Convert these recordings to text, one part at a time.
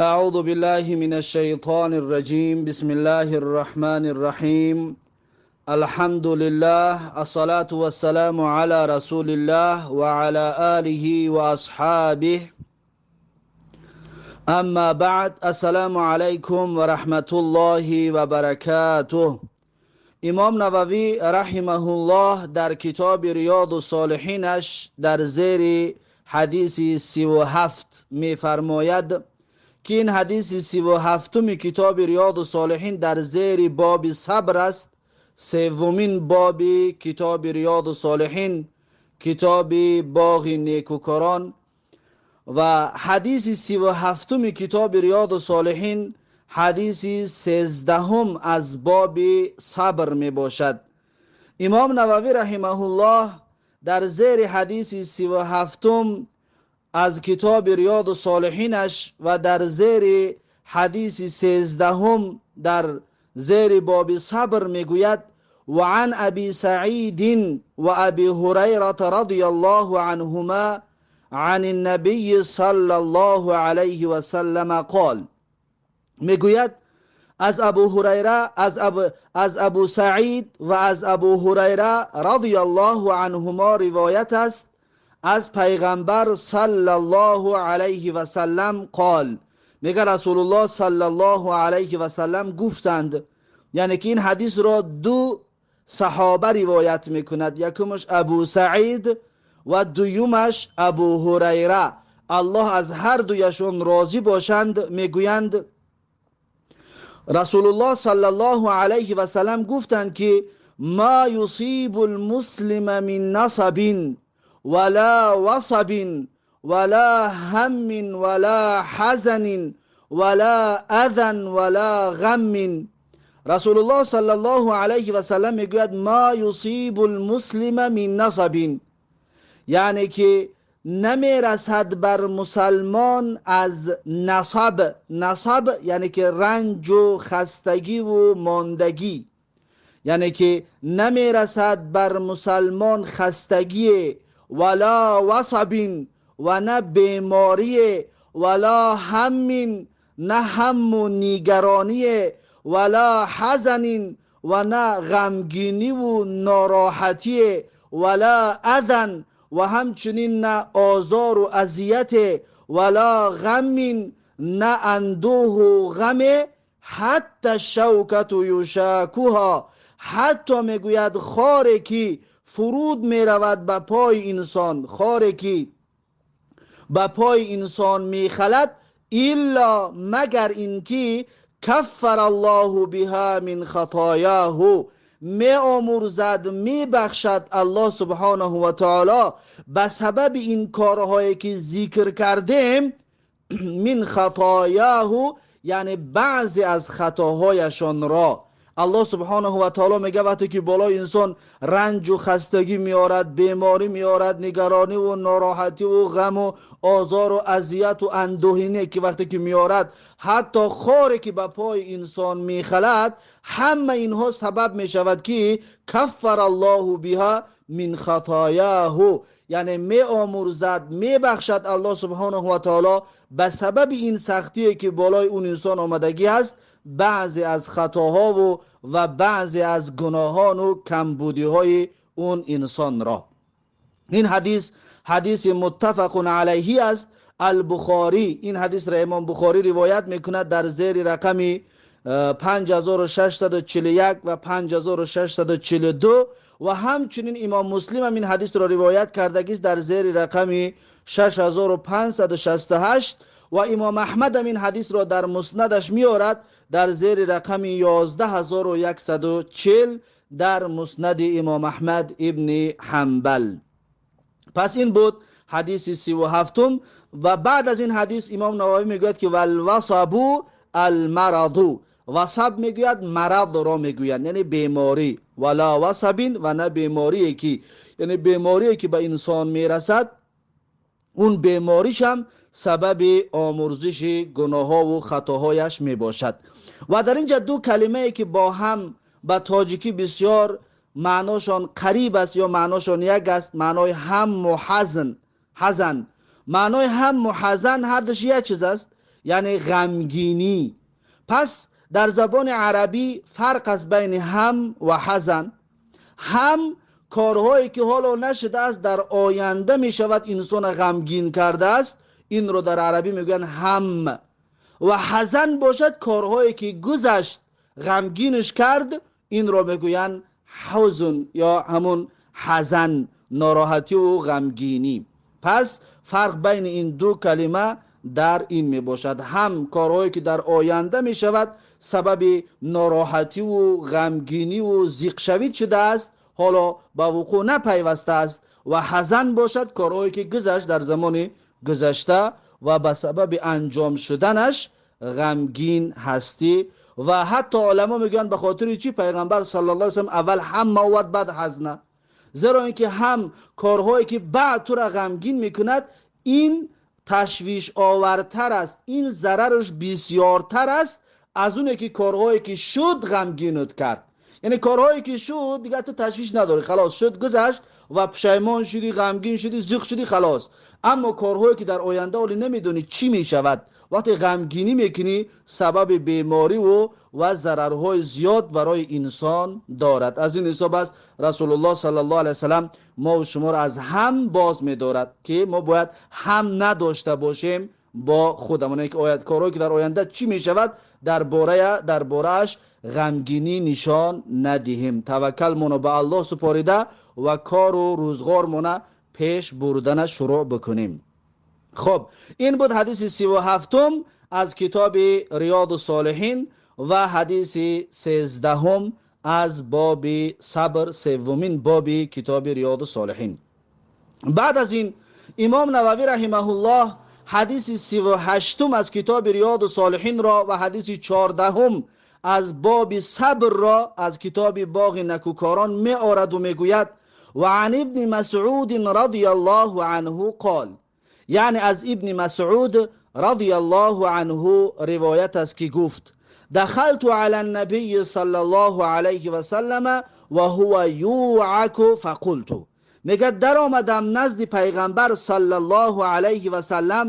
أعوذ بالله من الشيطان الرجيم. بسم الله الرحمن الرحيم. الحمد لله، الصلاة والسلام على رسول الله وعلى آله وأصحابه. أما بعد، السلام عليكم ورحمة الله وبركاته. امام نووی رحمه الله در کتاب ریاض الصالحینش در زیر حدیث 37 می فرماید که این حدیث 37 کتاب ریاض الصالحین در زیر باب صبر است، سومین باب کتاب ریاض الصالحین، کتاب باغ نیکوکاران. و حدیث 37 کتاب ریاض الصالحین حدیث 13 از باب صبر می باشد. امام نووی رحمه الله در زیر حدیث 37 از کتاب ریاض الصالحینش و در زیر حدیث 13 در زیر باب صبر میگوید: و عن ابی سعید و ابی هریره رضی الله عنهما عن النبی صلی الله علیه و سلم قال. میگوید از ابو هریره، از ابو سعید و از ابو هریره رضی الله عنهما روایت است از پیغمبر صلی الله علیه و سلم قال. میگه رسول الله صلی الله علیه و سلم گفتند، یعنی که این حدیث را دو صحابه روایت میکند، یکمش ابو سعید و دویمش ابو هریره، الله از هر دویشون راضی باشند. میگویند رسول الله صلی الله علیه و سلم گفتند که ما یصیب المسلم من نصب ولا وصب ولا هم ولا حزن ولا اذى ولا غم. رسول الله صلی الله علیه و سلم میگوید ما یصیب المسلم من نصب، یعنی که نمیرسد بر مسلمان از نصب، نصب یعنی که رنج و خستگی و ماندگی، یعنی که نمیرسد بر مسلمان خستگی ولا وصب و نه بیماری ولا هم، نه هم و نگرانی ولا حزن و نه غمگینی و ناراحتی ولا اذن و همچنین نه آزار و اذیت ولا غم، نه اندوه و غم، حتی شوکت یشاکوها، حتی میگوید خاری که فرود میرود به پای انسان، خاری که به پای انسان میخلد، الا مگر اینکه کفر الله بها من خطایاه، می آمرزد، می بخشد الله سبحانه و تعالی به سبب این کارهایی که ذکر کردیم، من خطایاه، یعنی بعضی از خطاهایشان را. الله سبحانه و تعالی میگه وقتی که بالای انسان رنج و خستگی میارد، بیماری میارد، نگرانی و ناراحتی و غم و آزار و اذیت و اندوهینه که وقتی که میارد، حتی خاری که به پای انسان میخلد، همه اینها سبب میشود که کفر الله بها من خطایاه، یعنی می آمرزد، می بخشد الله سبحانه و تعالی به سبب این سختی که بالای اون انسان آمدگی است، بعضی از خطاها و بعضی از گناهان و کمبودی های اون انسان را. این حدیث حدیث متفق علیه است. البخاری این حدیث را امام بخاری روایت میکند در زیر رقم 5641 و 5642 و همچنین امام مسلم هم این حدیث را روایت کرده است در زیر رقم 6568 و امام احمد هم این حدیث را در مسندش میارد در زیر رقم 11140 در مسند امام احمد ابن حنبل. پس این بود حدیث 37. و بعد از این حدیث امام نووی میگوید که والوصب المرض، وصب میگوید مرض را میگوید، یعنی بیماری، ولا وصب و نه بیماری که، یعنی بیماری که به انسان میرسد، اون بیماریش هم سبب آمرزش گناه ها و خطاهایش می باشد. و در اینجا دو کلمه که با هم به تاجیکی بسیار معناشان قریب است یا معناشان یک است، معنای هم و حزن. حزن، معنای هم و حزن هر دوش یک چیز است، яъне ғамгинӣ. Пас дар забони арабӣ фарқ аст байни ҳам ва ҳазан. Ҳам корҳое ки ҳоло нашудааст, дар оянда мешавад, инсона ғамгин кардааст, инро дар арабӣ мегӯянд ҳам. Ва ҳазан бошад корҳое ки гузашт, ғамгинаш кард, инро мегӯянд ҳузн ё ҳамун ҳазан, нороҳативу ғамгинӣ. Пас фарқ байни ин ду калима дар ин мебошад. Ҳам корҳое ки дар оянда мешавад, сабаби нороҳативу ғамгиниву зиқшавид шудааст, ҳоло ба вуқӯъ напайвастааст. Ва ҳазан бошад корҳое ки гузашт дар замони гузашта ва ба сабаби анҷом шуданаш ғамгин ҳастӣ. Ва ҳатто уламо мегӯянд ба хотири чӣ пайғамбар саллаллоҳу алайҳи васаллам аввал ҳам овард, баъд ҳазна? Зеро инки ҳам корҳое ки баъд тура ғамгин мекунад, ин ташвишовартар аст, ин зарараш бисёртар аст аз оне ки корҳое ки шуд ғамгинат кард. Яъне корҳое ки шуд дигар ту ташвиш надорӣ, халос шуд, гузашт ва пушаймон шудӣ, ғамгин шудӣ, зиқ шудӣ, халос. Аммо корҳое ки дар оянда ҳоле намедонӣ чӣ мешавад, вақте ғамгинӣ мекунӣ, сабаби бемориву ва зарарҳои зиёд барои инсон дорад. Аз ин ҳисоб аст Расулуллоҳ саллаллоҳу алайҳи васаллам мо шуморо аз ҳам боз медорад, ки мо бояд ҳам надошта бошем бо худамон, ки корҳое ки дар оянда чӣ мешавад, дар борааш ғамгинӣ нишон надиҳем. Таваккалмонро ба Аллоҳ супорида ва кору рӯзғормона пеш бурдана шурӯъ бикунем. Хуб, ин буд ҳадиси 37 аз китоби Риёду Солиҳин ва ҳадиси 13 аз боби сабр, севумин боби китоби Риёду Солиҳин. Баъд аз ин имом Нававӣ раҳимаҳуллоҳ ҳадиси 38 аз китоби Риёду Солиҳинро ва ҳадиси 14 аз боби сабрро аз китоби Боғи накӯкорон меорад ва мегӯяд: ва ан ибни Масъуд радияллоҳу анҳу қол. Яъне аз ибни Масъуд радияллоҳу анҳу ривоят аст ки гуфт: дахалту ала набийи саллаллоҳу алайҳи васаллама ва ҳува юъаку фақулту. Мегӯяд даромадам назди пайғамбар саллаллоҳу алайҳи васаллам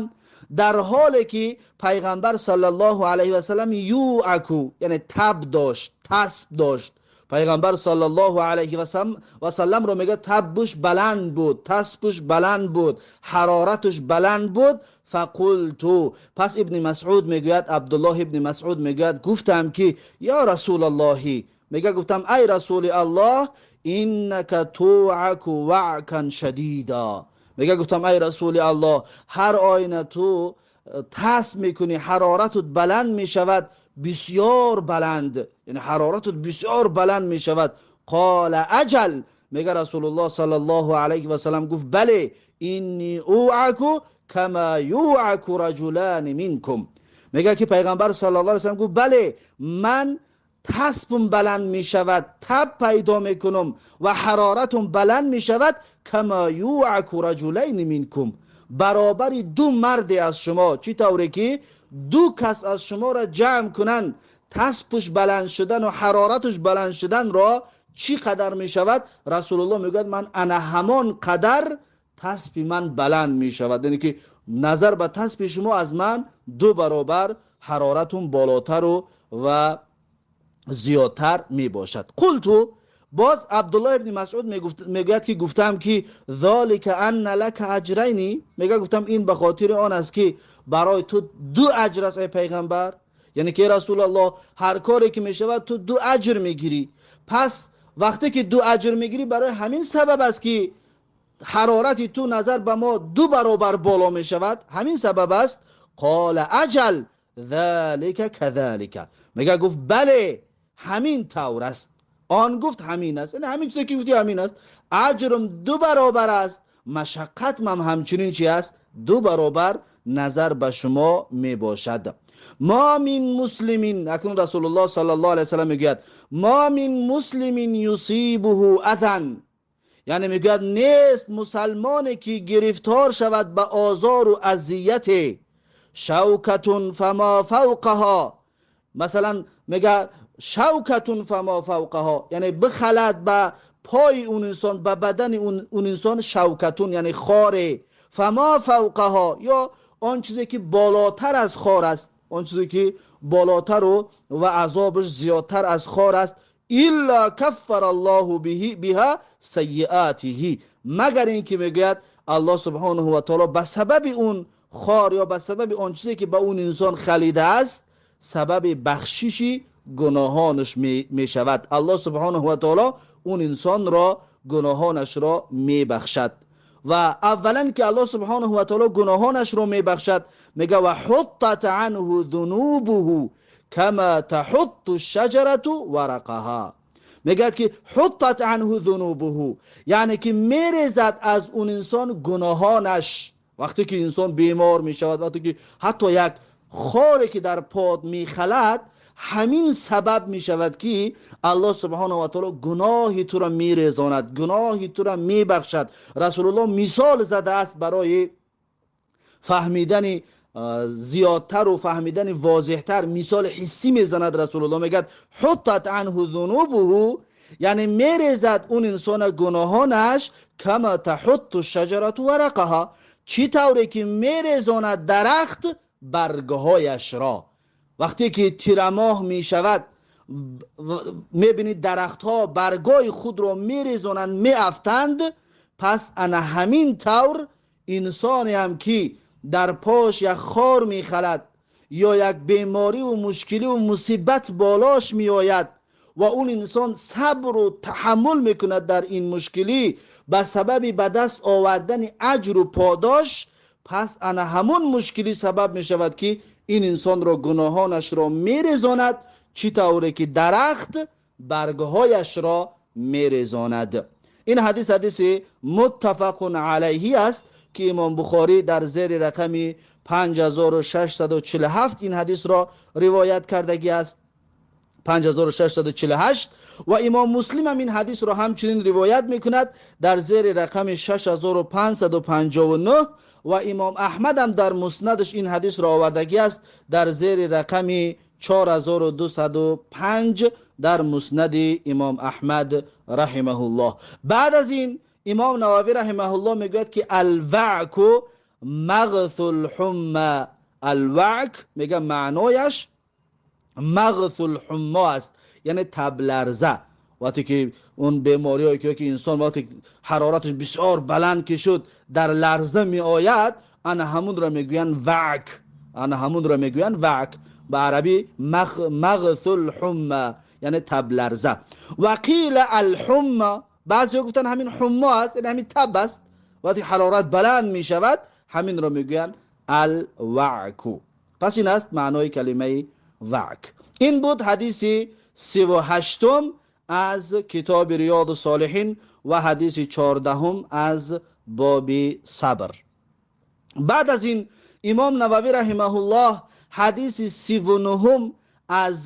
дар ҳоле ки пайғамбар саллаллоҳу алайҳи васаллам юъаку, яъне таб дошт, тасб дошт. Пайғамбар саллаллоҳу алайҳи васалламро мегӯяд таббуш баланд буд, тасбуш баланд буд, ҳароратуш баланд буд. Фақулту. Пас ибни Масъуд мегӯяд, Абдуллоҳ ибни Масъуд мегӯяд, гуфтам ки ё Расулаллоҳи, мегӯяд гуфтам ай Расули Аллоҳ, иннака туъаку ваъкан шадида. Мегӯяд гуфтам ай Расули Аллоҳ, ҳар оина ту тасб мекунӣ, ҳароратут баланд мешавад, бисёр баланд, яъне ҳароратут бисёр баланд мешавад. Қола аҷал. Мегӯяд Расулуллоҳ саллаллоҳу алайҳи васаллам гуфт бале, инни уъаку кама юъаку раҷулани минкум. Мегӯяд ки пайғамбар саллаллоҳу алайҳи васаллам гуфт бале, ман тасбум баланд мешавад, таб пайдо мекунам ва ҳароратум баланд мешавад. Кама юъаку раҷулайни минкум, баробари ду марде аз шумо, чӣ тавре ки ду кас аз шуморо ҷамъ кунанд, тасбуш баланд шудан ва ҳароратуш баланд шуданро чӣ қадар мешавад? Расулуллоҳ мегӯяд ман ана ҳамон қадар тасби ман баланд мешавад, яъне ки назар ба тасби шумо аз ман ду баробар ҳароратум болотару ва зиёдтар мебошад. Қулту. Боз Абдуллоҳ ибни Масъуд мегӯяд ки гуфтам ки золика анна лака аҷрайни, мегӯяд гуфтам ин ба хотири он аст ки барои ту ду аҷр аст эй пайғамбар, яъне ки Расулаллоҳ ҳар коре ки мешавад ту ду аҷр мегирӣ. Пас вақте ки ду аҷр мегирӣ, барои ҳамин сабаб аст ки ҳарорати ту назар ба мо ду баробар боло мешавад, ҳамин сабаб аст. Қола аҷал залика казалика. Мегӯяд гуфт бале, ҳамин тавр аст. Он гуфт ҳамин аст, яъне ҳамин чизе ки гуфтӣ ҳамин аст. Аҷрум ду баробар аст, машаққатам ҳамчунин чи аст? Ду баробар назар ба шумо мебошад. Ма мин муслимин, акнун Расулуллоҳ саллаллоҳу алайҳи васаллам мегӯяд ма мин муслимин юсибуҳу азан, яъне мегӯяд нест мусалмоне ки гирифтор шавад ба озору азияте, шавкатун фама фавқаҳо, масалан мегӯяд шавкатун фама фавқаҳо, яъне бихалад ба пои он инсон, ба бадани он инсон шавкатун, яъне хоре, фама фавқаҳо ё Он чизе ки болотар аз хор аст, он чизе ки болотар ва азобаш зиёдтар аз хор аст, илла каффара Аллоҳу биҳа сайиатиҳи, магар ин ки мегӯяд Аллоҳ субҳонаҳу ва таоло ба сабаби он хор ё ба сабаби он чизе ки ба он инсон халидааст, сабаби бахшиши гуноҳонаш мешавад. Аллоҳ субҳонаҳу ва таоло он инсонро гуноҳонашро мебахшад. Ва аввалан ки Аллоҳ субҳонаҳу ва таоло гуноҳонашро мебахшад, мега ва ҳуттат анҳу зунубуҳу кама таҳутту шаҷарату варақаҳа. Мегӯяд ки ҳуттат анҳу зунубуҳу, яъне ки мерезад аз он инсон гуноҳонаш. Вақте ки инсон бемор мешавад, вақте ки ҳатто як хоре ки дар под мехалад, ҳамин сабаб мешавад ки Аллоҳ субҳонаҳу ва таоло гуноҳи туро мерезонад, гуноҳи туро мебахшад. Расулуллоҳ мисол задааст барои фаҳмидани зиёдтару фаҳмидани возеҳтар, мисоли ҳиссӣ мезанад. Расулуллоҳ мегӯяд ҳуттат анҳу зунубуҳу, яъне мерезад он инсона гуноҳонаш, кама таҳутту шаҷарату варақаҳа, чӣ тавре ки мерезонад дарахт баргҳояшро. Вақте ки тирамоҳ мешавад, мебинед дарахтҳо баргҳои худро мерезонанд, меафтанд. Пас ана ҳамин тавр инсоне ҳам ки дар пош як хор мехалад ё як бемориву мушкиливу мусибат болош меояд ва он инсон сабру таҳаммул мекунад дар ин мушкилӣ ба сабаби ба даст овардани аҷру подош, пас ана ҳамон мушкилӣ сабаб мешавад ки ин инсонро гуноҳонашро мерезонад, чӣ тавре ки дарахт баргҳояшро мерезонад. Ин ҳадис ҳадиси муттафақун алайҳи аст ки имом Бухорӣ дар зери рақами 5647 ин ҳадисро ривоят кардагӣ аст, 5648, ва имом Муслим ҳам ин ҳадисро ҳамчунин ривоят мекунад дар зери рақами 6559, ва имом Аҳмад ҳам дар муснадаш ин ҳадисро овардагӣ аст дар зери рақами 4205 дар муснади имом Аҳмад раҳимаҳуллоҳ. Баъд аз ин имом Нававӣ раҳимаҳуллоҳ мегӯяд ки алваъку мағсул ҳумма. Алваък мега маънояш мағсул ҳуммо аст, яъне табларза. Вақте ки он бемориҳое ки инсон вақте ҳарораташ бисёр баланд ки шуд дар ларза меояд, ана ҳамунро мегӯянд ваък, ана ҳамунро мегӯянд ваък, ба арабӣ мағсул ҳумма, яъне табларза. Ва қила алҳумма, баъзеҳо гуфтанд ҳамин ҳуммо аст, яъне ҳамин таб аст. Вақте ҳарорат баланд мешавад ҳаминро мегӯянд алваъку. Пас ин аст маънои калимаи ваък. Ин буд ҳадиси 38 аз китоби Риёду Солиҳин ва ҳадиси 14 аз боби сабр. Баъд аз ин имом Нававӣ раҳимаҳуллоҳ ҳадиси 39 аз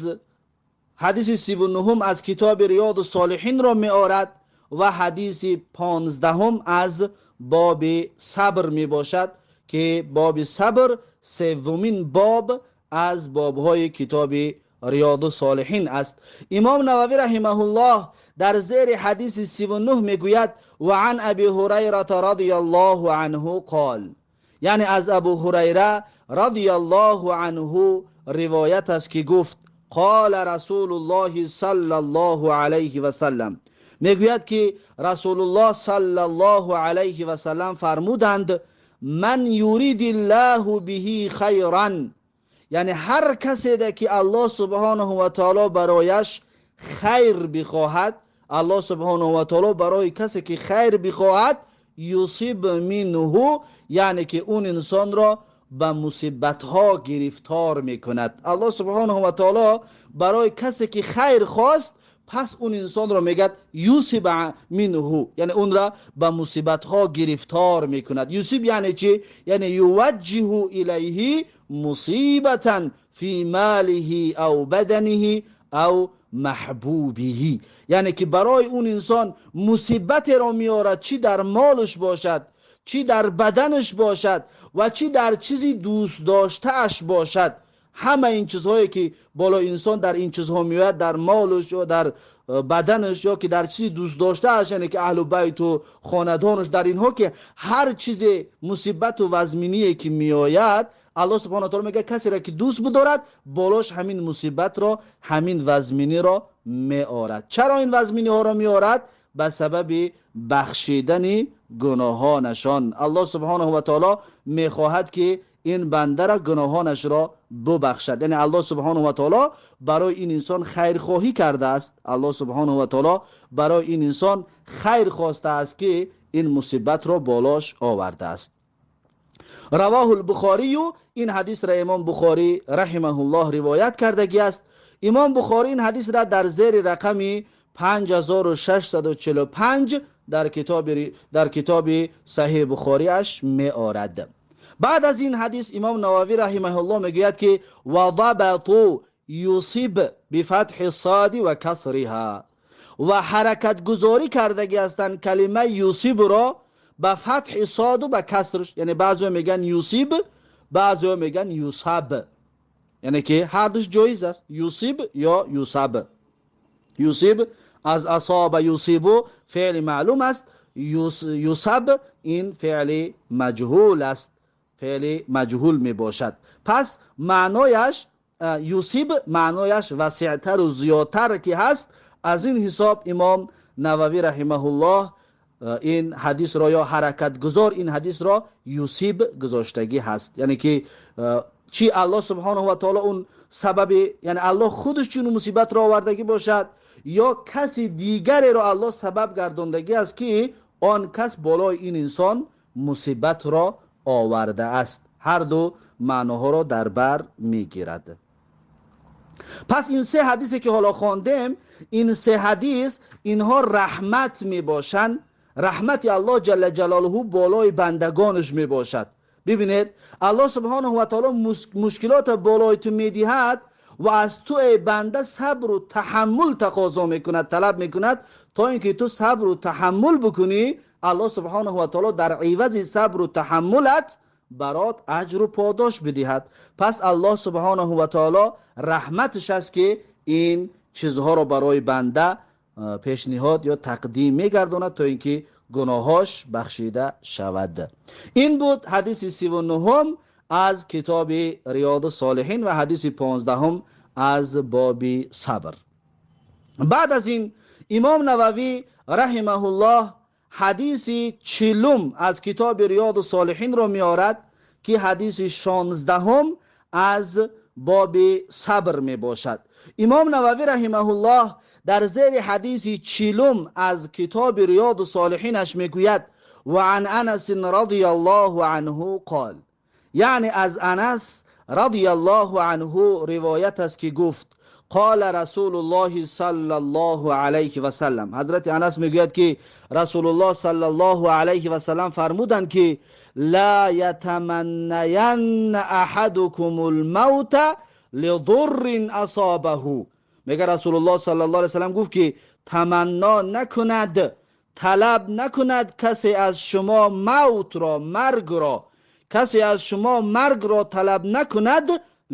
ҳадиси 39 аз китоби Риёду Солиҳинро меорад ва ҳадиси 15 аз боби сабр мебошад ки боби сабр севумин боб аз бобҳои китоби Риёду Солиҳин аст. Имом Нававӣ раҳимаҳуллоҳ дар зери ҳадиси 39 мегӯяд ва ан Аби Ҳурайрата радияллоҳу анҳу қол, яъне аз Абу Ҳурайра радияллоҳу анҳу ривоят аст ки гуфт қола Расулуллоҳи саллаллоҳу алайҳи васаллам, мегӯяд ки Расулуллоҳ саллаллоҳу алайҳи васаллам фармуданд ман юридиллоҳу биҳи хайран, яъне ҳар каседе ки Аллоҳ субҳонаҳу ва таоло барояш хайр бихоҳад, Аллоҳ субҳонаҳу ва таоло барои касе ки хайр бихоҳад, юсиб минҳу, яъне ки он инсонро ба мусибатҳо гирифтор мекунад. Аллоҳ субҳонаҳу ва таоло барои касе ки хайр хост, пас он инсонро мегӯяд юсиб минҳу, яъне онро ба мусибатҳо гирифтор мекунад. Юсиб яъне чӣ? Яъне юваҷҷиҳу илайҳи мусибатан фи малиҳи ав баданиҳи ав маҳбубиҳи, яъне ки барои он инсон мусибатеро меорад, чӣ дар молаш бошад, чӣ дар баданаш бошад ва чӣ дар чизи дӯст доштааш бошад. ҳама ин чизҳое ки боло инсон дар ин чизҳо меояд, дар молаш ё дар баданаш ё ки дар чизи дӯст доштааш, яъне ки аҳлу байту хонадонаш, дар инҳо ки ҳар чизе мусибату вазминие ки меояд, Аллоҳ субҳонаҳу ва таъоло мегӯяд касеро ки дӯст бидорад, болош ҳамин мусибатро, ҳамин вазминиро меорад. Чаро ин вазминиҳоро меорад? Ба сабаби бахшидани гуноҳонашон. Аллоҳ субҳонаҳу ва таъоло мехоҳад ки ин бандара гуноҳонашро бубахшад. Яъне Аллоҳ субҳонаҳу ва таъоло барои ин инсон хайрхоҳӣ кардааст. Аллоҳ субҳонаҳу ва таъоло барои ин инсон хайр хостааст ки ин мусибатро болош овардааст. Равоҳу л-Бухорию, ин ҳадисро имом Бухорӣ раҳимаҳуллоҳ ривоят кардагӣ аст. Имом Бухорӣ ин ҳадисро дар зери рақами 5645 дар китоби Саҳеҳ Бухориаш меорад. Баъд аз ин ҳадис имом Нававӣ раҳимаҳуллоҳ мегӯяд ки вадабату юсиб бифатҳи соди ва касриҳа, ва ҳаракатгузорӣ кардагӣ ҳастанд калимаи юсибро ба фатҳи соду ба касрш. Яъне баъзеҳо мегӯянд юсиб, баъзеҳо мегӯянд юсаб, яъне ки ҳардуш ҷоиз аст, юсиб ё юсаб. Юсиб аз асоба юсибу феъли маълум аст, юсаб ин феъли маҷҳул аст, феъли маҷҳул мебошад. Пас маънояш юсиб маънояш васеътару зиёдтар ки ҳаст. Аз ин ҳисоб имом Нававӣ раҳимаҳуллоҳ ин ҳадисро ё ҳаракатгузор ин ҳадисро юсиб гузоштагӣ ҳаст. Яъне ки чи Аллоҳ субҳонаҳу ва таъоло он сабаби, яъне Аллоҳ худаш чун мусибатро овардагӣ бошад ё каси дигареро Аллоҳ сабаб гардондагӣ аст ки он кас болои ин инсон мусибатро овардааст. Ҳар ду маъноҳоро дар бар мегирад. Пас ин се ҳадисе ки ҳоло хондем, ин се ҳадис инҳо раҳмат мебошанд. Раҳмати Аллоҳ ҷалла ҷалолуҳу болои бандагонаш мебошад. Бибинед, Аллоҳ субҳонаҳу ва таъоло мушкилотро болои ту медиҳад ва аз ту эй банда сабру таҳаммул тақозо мекунад, талаб мекунад то ин ки ту сабру таҳаммул бикунӣ. Аллоҳ субҳонаҳу ва таъоло дар ивази сабру таҳаммулат барот аҷру подош бидиҳад. Пас Аллоҳ субҳонаҳу ва таъоло раҳматаш аст ки ин чизҳоро барои банда пешниҳод ё тақдим мегардонад то ин ки гуноҳош бахшида шавад. Ин буд ҳадиси 39 аз китоби Риёду Солиҳин ва ҳадиси 15 аз боби сабр. Баъд аз ин имом Нававӣ раҳимаҳуллоҳ ҳадиси 40 аз китоби Риёду Солиҳинро меорад ки ҳадиси 16 аз боби сабр мебошад. Имом Нававӣ раҳимаҳуллоҳ дар зери ҳадиси 40 аз китоби Риёду Солиҳинаш мегӯяд: ва ан Анас радияллоҳу анҳу қол. Яъне аз Анас радияллоҳу анҳу ривоят аст ки гуфт: қола Расулуллоҳи саллаллоҳу алайҳи васаллам. Ҳазрати Анас мегӯяд ки Расулуллоҳ саллаллоҳу алайҳи васаллам фармуданд ки ла ятаманнаянна аҳадукумул мавта лидуррин асобаҳу. Мега Расулуллоҳ саллаллоҳу алайҳи васаллам гуфт ки таманно накунад, талаб накунад касе аз шумо мавтро, маргро, касе аз шумо маргро талаб накунад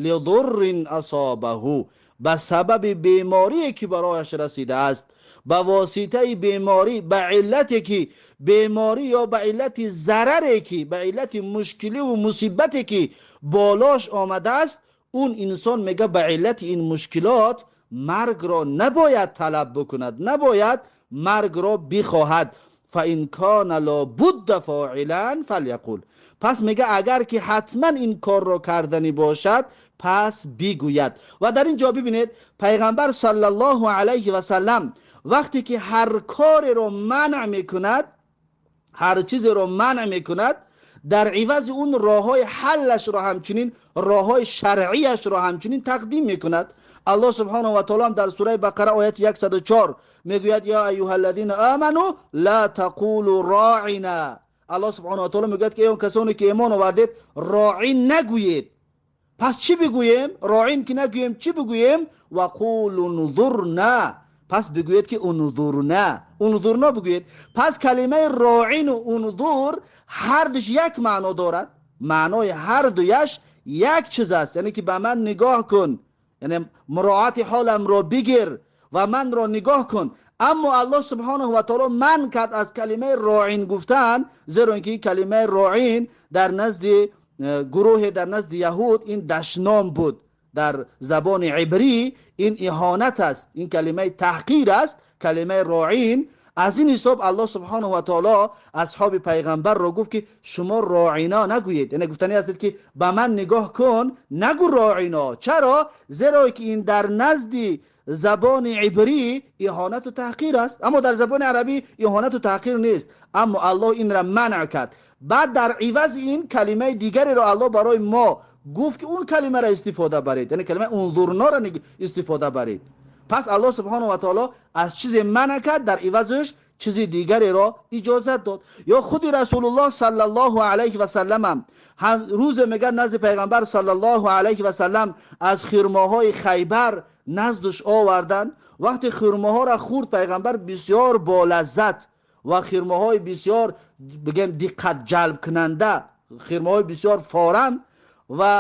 лидуррин асобаҳу, ба сабаби беморие ки барояш расидааст, ба воситаи беморӣ, ба иллате ки беморӣ ё ба иллати зараре ки, ба иллати мушкиливу мусибате ки болош омадааст, он инсон мега ба иллати ин мушкилот маргро набояд талаб бикунад, набояд маргро бихоҳад. فَإِنْ كَانَ لَابُدَّ فَاعِلًا فَلْيَقُلْ. Пас мега агар ки ҳатман ин корро кардани бошад, пас бигӯяд. Ва дар ин ҷо бибинед, пайғамбар саллаллоҳу алайҳи васаллам вақте ки ҳар кореро манъ мекунад, ҳар чизеро манъ мекунад, дар ивази он роҳҳои ҳаллашро ҳамчунин, роҳҳои шаръияшро ҳамчунин тақдим мекунад. Аллоҳ субҳонаҳу ва таъоло дар сураи Бақара ояти 104 мегӯяд: ё айюҳаллазина аману ла тақулу роина. Аллоҳ субҳонаҳу ва таъоло мегӯяд ки эй он касоне ки имон овардед, роин нагӯед. Пас чӣ бигӯем? Роин ки нагӯем, чӣ бигӯем? Ва қулу нузурна. Пас бигӯед ки унзурна, унзурна бигӯед. Пас калимаи роину унзур ҳар душ як маъно дорад, маънои ҳар дуяш як чиз аст, яъне ки ба ман нигоҳ кун, яъне муроати ҳоламро бигир ва манро нигоҳ кун. Аммо Аллоҳ субҳонаҳу ва таоло манъ кард аз калимаи роин гуфтан, зеро ин ки калимаи роин дар назди гурӯҳе, дар назди яҳуд ин дашном буд. Дар забони ибрӣ ин иҳонат аст, ин калимаи таҳқир аст, калимаи роин. Аз ин ҳисоб Аллоҳ субҳонаҳу ва таоло асҳоби пайғамбарро гуфт ки шумо роино нагӯед, яъне гуфтанӣ ҳастед ки ба ман нигоҳ кун, нагӯ роино. Чаро? Зеро ки ин дар назди забони ибрӣ иҳонату таҳқир аст, аммо дар забони арабӣ иҳонату таҳқир нест. Аммо Аллоҳ инро манъ кард. Баъд дар ивази ин калимаи дигареро Аллоҳ барои мо гуфт ки он калимаро истифода баред, яъне калимаи унзурноро истифода баред. Пас Аллоҳ субҳонаҳу ва таоло аз чизе манъ кард, дар ивазаш чизи дигареро иҷозат дод. Ё худи Расулуллоҳ саллаллоҳу алайҳи васаллам ҳам рӯзе мегӯяд назди пайғамбар саллаллоҳу алайҳи васаллам аз хирмоҳои Хайбар наздаш оварданд. Вақте хирмоҳоро хӯрд пайғамбар бисёр бо лаззат ва хирмоҳои бисёр бигем диққат ҷалбкунанда, хирмоҳои бисёр форам. Ва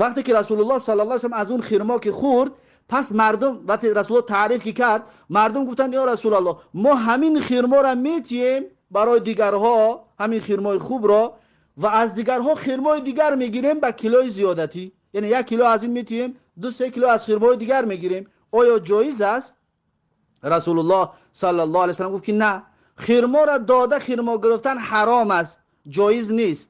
вақте ки Расулуллоҳ саллаллоҳу алайҳи васаллам аз он хирмо ки хӯрд, пас мардум вақте Расулуллоҳ таъриф ки кард, мардум гуфтанд ё Расулуллоҳ, мо ҳамин хирморо метием барои дигарҳо, ҳамин хирмои хубро, ва аз дигарҳо хирмои дигар мегирем ба килои зиёдатӣ, яъне як кило аз ин метием, 2-3 кило аз хирмои дигар мегирем. Оё ҷоиз аст? Расулуллоҳ саллаллоҳу алайҳи васаллам гуфт ки на, хирморо дода хирмо гирифтан ҳаром аст, ҷоиз нест.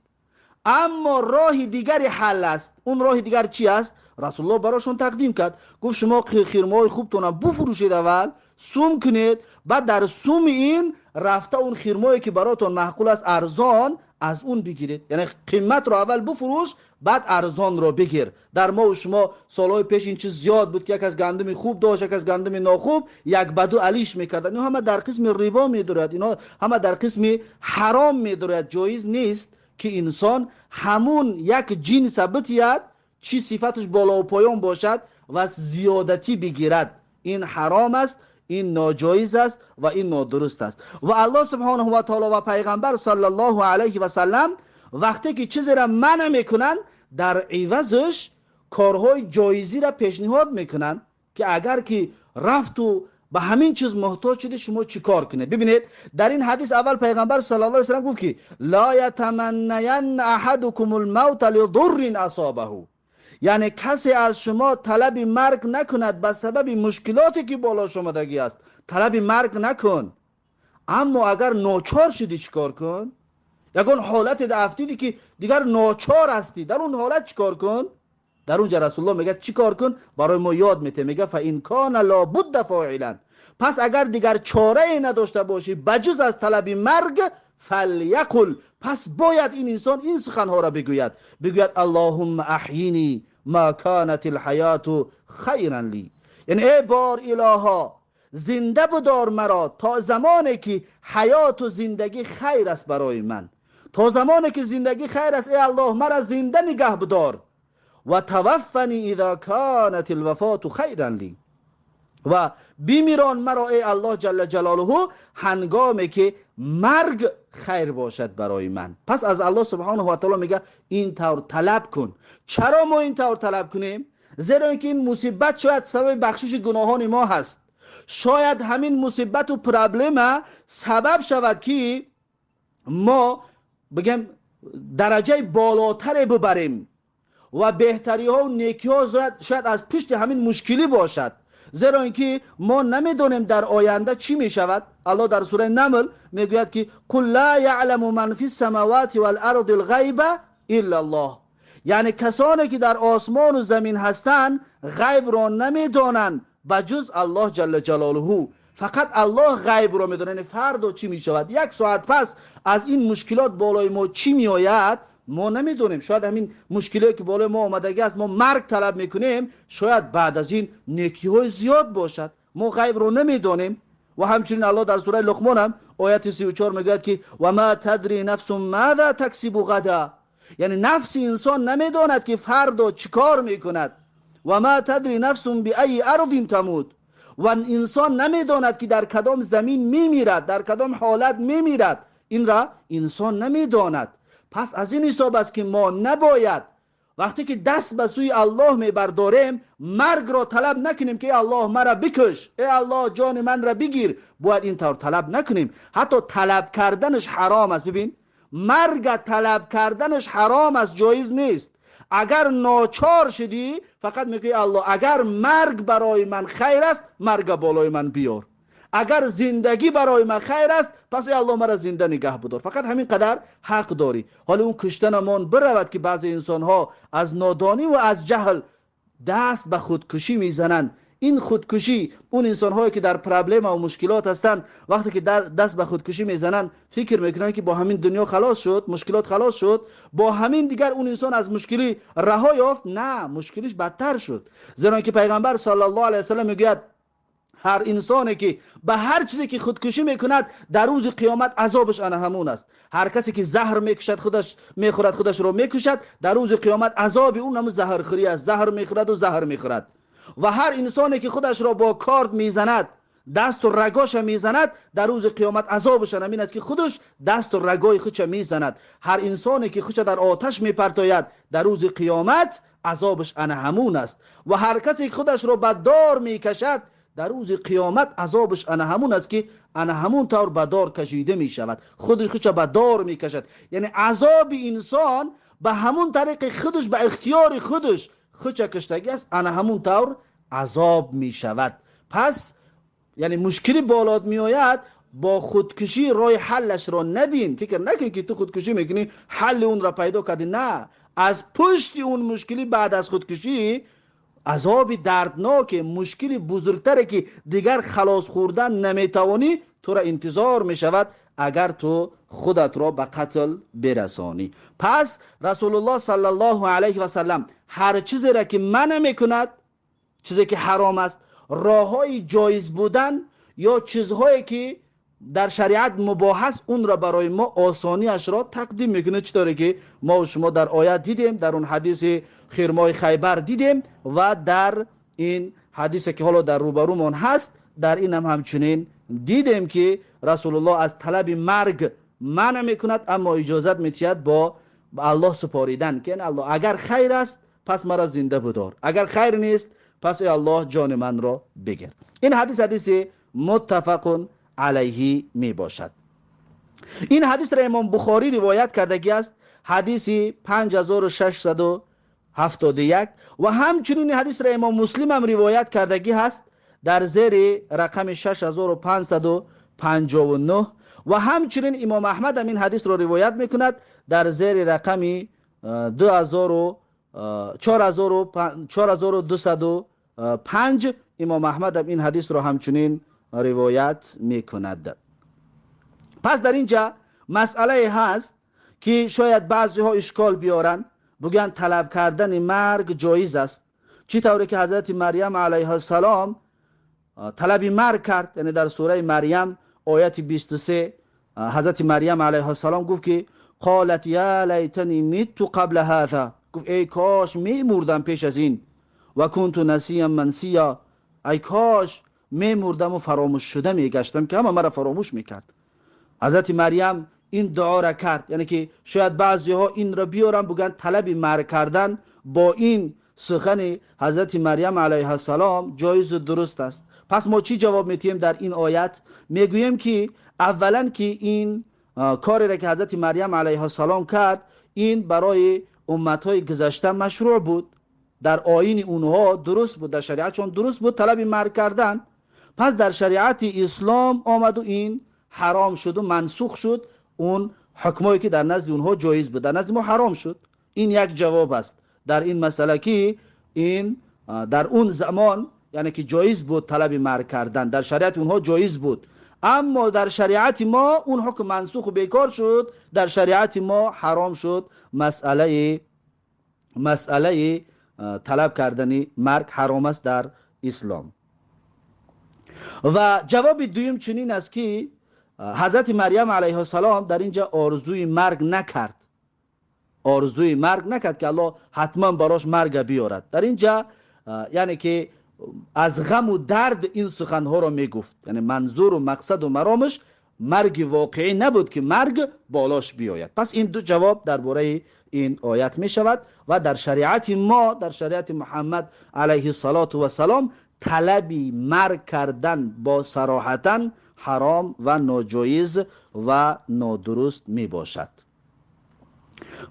Аммо роҳи дигари ҳал аст. Он роҳи дигар чи аст? Расулуллоҳ барошон тақдим кард, гуфт шумо хирмоҳои хубтонро буфурӯшед, аввал сум кунед, баъд дар суми ин рафта он хирмое ки баротон маъқул аст арзон аз он бигиред. Яъне қиматро аввал буфурӯш, баъд арзонро бигир. Дар мо ва шумо солҳои пеш ин чиз зиёд буд ки як аз гандуми хуб дошт, як аз гандуми нохуб, як ба ду алиш мекарданд. Инҳо ҳама дар қисми рибо медурад, инҳо ҳама дар қисми ҳаром медурад. Ҷоиз нест ки инсон ҳамун як ҷинса битият, чӣ сифаташ болову поён бошад ва зиёдатӣ бигирад. Ин ҳаром аст, ин ноҷоиз аст ва ин нодуруст аст. Ва Аллоҳ субҳонаҳу ва таоло ва пайғамбар саллаллоҳу алайҳи васаллам вақте ки чизеро манъ мекунанд, дар ивазаш корҳои ҷоизиро пешниҳод мекунанд ки агар ки рафту ба ҳамин чиз муҳтоҷ шудед, шумо чӣ кор кунед. Бибинед, дар ин ҳадис аввал пайғамбар саллаллоҳу алайҳи васаллам гуфт ки ла ятаманнаянна аҳадукумул мавта лидуррин асобаҳу, яъне касе аз шумо талаби марг накунад ба сабаби мушкилоте ки болош омадагӣ аст, талаби марг накун. Аммо агар ночор шудӣ чӣ кор кун? Ягон ҳолате афтидӣ ки дигар ночор ҳастӣ, дар он ҳолат чӣ кор кун? Дар он ҷа Расулуллоҳ мегӯяд чӣ кор кун? Барои мо ёд метиҳад, мегӯяд фа ин кона лобудда фоилан, пас агар дигар чорае надошта бошӣ ба ҷуз аз талаби марг, фаляқул, пас бояд ин инсон ин суханҳоро бигӯяд, бигӯяд аллоҳумма аҳйини ма канат алҳаёту хайран ли, яъне эй бор илоҳо, зинда будор маро то замоне ки ҳаёту зиндагӣ хайр аст барои ман, то замоне ки зиндагӣ хайр аст, эй Аллоҳ маро зинда нигаҳ будор. Ва таваффани иза канат алвафоту хайран ли, ва бимирон маро эй Аллоҳ ҷалла ҷалолуҳу ҳангоме ки марг хайр бошад барои ман. Пас аз Аллоҳ субҳонаҳу ва таоло мегӯяд ин тавр талаб кун. Чаро мо ин тавр талаб кунем? Зеро ин ки ин мусибат шояд сабаби бахшиши гуноҳони мо ҳаст. Шояд ҳамин мусибату проблема сабаб шавад ки мо бигем дараҷаи болотаре бибарем ва беҳтариҳо некиҳо шояд аз пушти ҳамин мушкилӣ бошад. Зеро ин ки мо намедонем дар оянда чӣ мешавад. Аллоҳ дар сураи Намл мегӯяд ки қул ла яъламу ман фи ссамавати вал арди лғайба илла Аллоҳ, яъне касоне ки дар осмону замин ҳастанд ғайбро намедонанд ба ҷуз Аллоҳ ҷалла ҷалолуҳу. Фақат Аллоҳ ғайбро медонад, яъне фардо чӣ мешавад, як соат пас аз ин мушкилот болои мо чӣ меояд мо намедонем. Шояд ҳамин мушкилое ки болои мо омадагӣ аст, мо марг талаб мекунем, шояд баъд аз ин некиҳои зиёд бошад, мо ғайбро намедонем. Ва ҳамчунин Аллоҳ дар сураи Луқмон ҳам ояти 34 мегӯяд ки ва ма тадри нафсун маза таксибу ғада, яъне нафси инсон намедонад ки фардо чӣ кор мекунад. Ва ма тадри нафсун биайи ардин тамут, ва инсон намедонад ки дар кадом замин мемирад, дар кадом ҳолат мемирад, инра инсон намедонад. Пас аз ин ҳисоб аст, ки мо набояд вақте ки даст ба сӯи Аллоҳ мебардорем, маргро талаб накунем, ки эй Аллоҳ, маро бикуш, эй Аллоҳ, ҷони манро бигир. Бояд ин тавр талаб накунем. Ҳатто талаб карданаш ҳаром аст. Бибин, марг талаб карданаш ҳаром аст, ҷоиз нест. Агар ночор шудӣ, фақат мегӯӣ: Аллоҳ, агар марг барои ман хайр аст, марг болои ман биёр. Агар зиндагӣ барои ман хайр аст, пас эй Аллоҳ, маро зинда нигаҳ бидор. Фақат ҳамин қадар ҳақ дорӣ. Ҳоло он куштанамон биравад, ки баъзе инсонҳо аз нодонӣ ва аз ҷаҳл даст ба худкушӣ мезананд. Ин худкушӣ, он инсонҳое ки дар проблема ва мушкилот ҳастанд, вақте ки даст ба худкушӣ мезананд, фикр мекунанд, ки бо ҳамин дунё халос шуд, мушкилот халос шуд, бо ҳамин дигар он инсон аз мушкилӣ раҳо ёфт. На, мушкилиш бадтар шуд. Зеро ки пайғамбар саллаллоҳу алайҳи васаллам мегӯяд: ҳар инсоне ки ба ҳар чизе ки худкушӣ мекунад, дар рӯзи қиёмат азобаш ана ҳамун аст. Ҳар касе ки заҳр мекушад, худаш мехӯрад, худашро мекушад, дар рӯзи қиёмат азоби ӯ ҳамун заҳрхӯрӣ аст. Заҳр мехӯраду заҳр мехӯрад. Ва ҳар инсоне ки худашро бо корд мезанад, дасту рагоша мезанад, дар рӯзи қиёмат азобаш ҳамин аст, ки худаш дасту рагои худша мезанад. Ҳар инсоне ки худша дар оташ мепартояд, дар рӯзи қиёмат азобаш ана ҳамун аст. Ва ҳар касе ки худашро ба дор мекашад, дар рӯзи қиёмат азобаш ана ҳамун аст, ки ана ҳамун тавр ба дор кашида мешавад, худаш худша ба дор мекашад. Яъне азоби инсон ба ҳамун тариқи худаш, ба ихтиёри худаш худша киштагӣ аст, ана ҳамун тавр азоб мешавад. Пас яъне мушкили болот меояд, бо худкушӣ роҳи ҳаллашро набин. Фикр накун, ки ту худкушӣ мекунӣ, ҳалли онро пайдо кардӣ. На, аз пушти он мушкилӣ баъд аз худкушӣ азоби дардноке, мушкили бузургтаре, ки дигар халос хӯрдан наметавонӣ, туро интизор мешавад, агар ту худатро ба қатл бирасонӣ. Пас Расулуллоҳ саллаллоҳу алайҳи васаллам ҳар чизеро ки манъ мекунад, чизе ки ҳаром аст, роҳҳои ҷоиз будан ё чизҳое ки дар шариат мубоҳ аст, онро барои мо осониашро тақдим мекунад. Чӣ тавре ки мо шумо дар оят дидем, дар он ҳадиси хирмои Хайбар дидем ва дар ин ҳадисе ки ҳоло дар рӯбарӯмон ҳаст, дар ин ҳам ҳамчунин дидем, ки Расулуллоҳ аз талаби марг манъ мекунад, аммо иҷозат медиҳад бо Аллоҳ супоридан, ки Аллоҳ, агар хайр аст, пас маро зинда бидор, агар хайр нест, пас эй Аллоҳ, ҷони манро бигир. Ин ҳадис ҳадиси муттафақун алайҳи мебошад. Ин ҳадисро Имом Бухорӣ ривоят кардагӣ аст, ҳадиси 5671, ва ҳамчунин ҳадисро Имом Муслим ҳам ривоят кардагӣ ҳаст дар зери рақами 6559, ва ҳамчунин Имом Аҳмад ҳам ин ҳадисро ривоят мекунад дар зери рақами 4205. Имом Аҳмад ҳам ин ҳадисро ҳамчунин ривоят мекунад. Пас дар инҷа масъалае ҳаст, ки шояд баъзеҳо ишкол биёранд, бигӯянд талаб кардани марг ҷоиз аст. Чӣ тавре ки ҳазрати Марьям алайҳиссалом талаби марг кард, яъне дар сураи Марьям ояти 23 ҳазрати Марьям алайҳиссалом гуфт, ки қолат я лайтани митту қабла ҳаза, гуфт: эй кош мемурдам пеш аз ин, ва кунту насиян мансия, ай кош мемурдаму фаромӯш шуда мегаштам, ки ҳама маро фаромӯш мекард. Ҳазрати Марьям ин дуоро кард. Яъне ки шояд баъзеҳо инро биёранд, бигӯянд талаби марг кардан бо ин сухани ҳазрати Марьям алайҳиссалом ҷоизу дуруст аст. Пас мо чӣ ҷавоб медиҳем дар ин оят? Мегӯем, ки аввалан ки ин кореро ки ҳазрати Марьям алайҳиссалом кард, ин барои умматҳои гузашта машрӯъ буд, дар оини онҳо дуруст буд, дар шариатшон дуруст буд талаби марг кардан. Пас дар шариати ислом омаду ин ҳаром шуду мансух шуд. Он ҳукмое ки дар назди онҳо ҷоиз буд, дар назди мо ҳаром шуд. Ин як ҷавоб аст дар ин масъала, ки ин дар он замон, яъне ки ҷоиз буд талаби марг кардан, дар шариати онҳо ҷоиз буд, аммо дар шариати мо он ҳукм мансуху бекор шуд, дар шариати мо ҳаром шуд. Масъалаи талаб кардани марг ҳаром аст дар ислом. Ва ҷавоби дуюм чунин аст, ки ҳазрати Марьям алайҳиссалом дар инҷа орзуи марг накард, орзуи марг накард, ки Аллоҳ ҳатман барош марга биёрад. Дар инҷа яъне ки аз ғаму дард ин суханҳоро мегуфт, яъне манзуру мақсаду маромаш марги воқеӣ набуд ки марг болош биёяд. Пас ин ду ҷавоб дар бораи ин оят мешавад ва дар шариати мо, дар шариати Муҳаммад алайҳи салоту вассалом, талаби марг кардан бо сароҳатан ҳаром ва ноҷоиз ва нодуруст мебошад.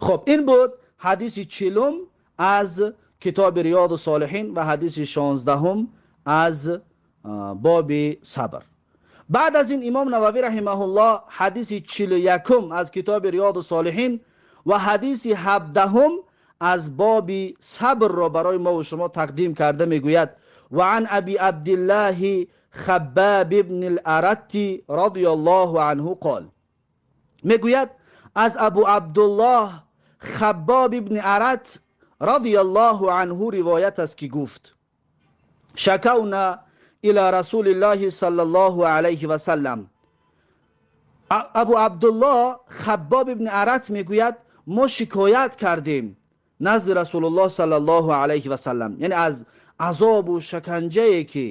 Хуб, ин буд ҳадиси 40 аз китоби Риёду Солиҳин ва ҳадиси 16 аз боби сабр. Баъд аз ин имом Нававӣ раҳимаҳуллоҳ ҳадиси 41 аз китоби Риёду Солиҳин ва ҳадиси 17 аз боби сабрро барои мо ва шумо тақдим карда мегӯяд: ва ан аби Абдиллаҳи Хаббаб ибн ал-Аратти радияллоҳу анҳу қол. Мегӯяд аз Абу Абдуллоҳ Хаббоб ибн Арат радияллоҳу анҳу ривоят аст ки гуфт: шакавна ила расулиллаҳи саллаллоҳу алайҳи васаллам. Абу Абдуллоҳ Хаббоб ибн Арат мегӯяд мо шикоят кардем назди Расулуллоҳ саллаллоҳу алайҳи васаллам, яъне аз азобу шаканҷае ки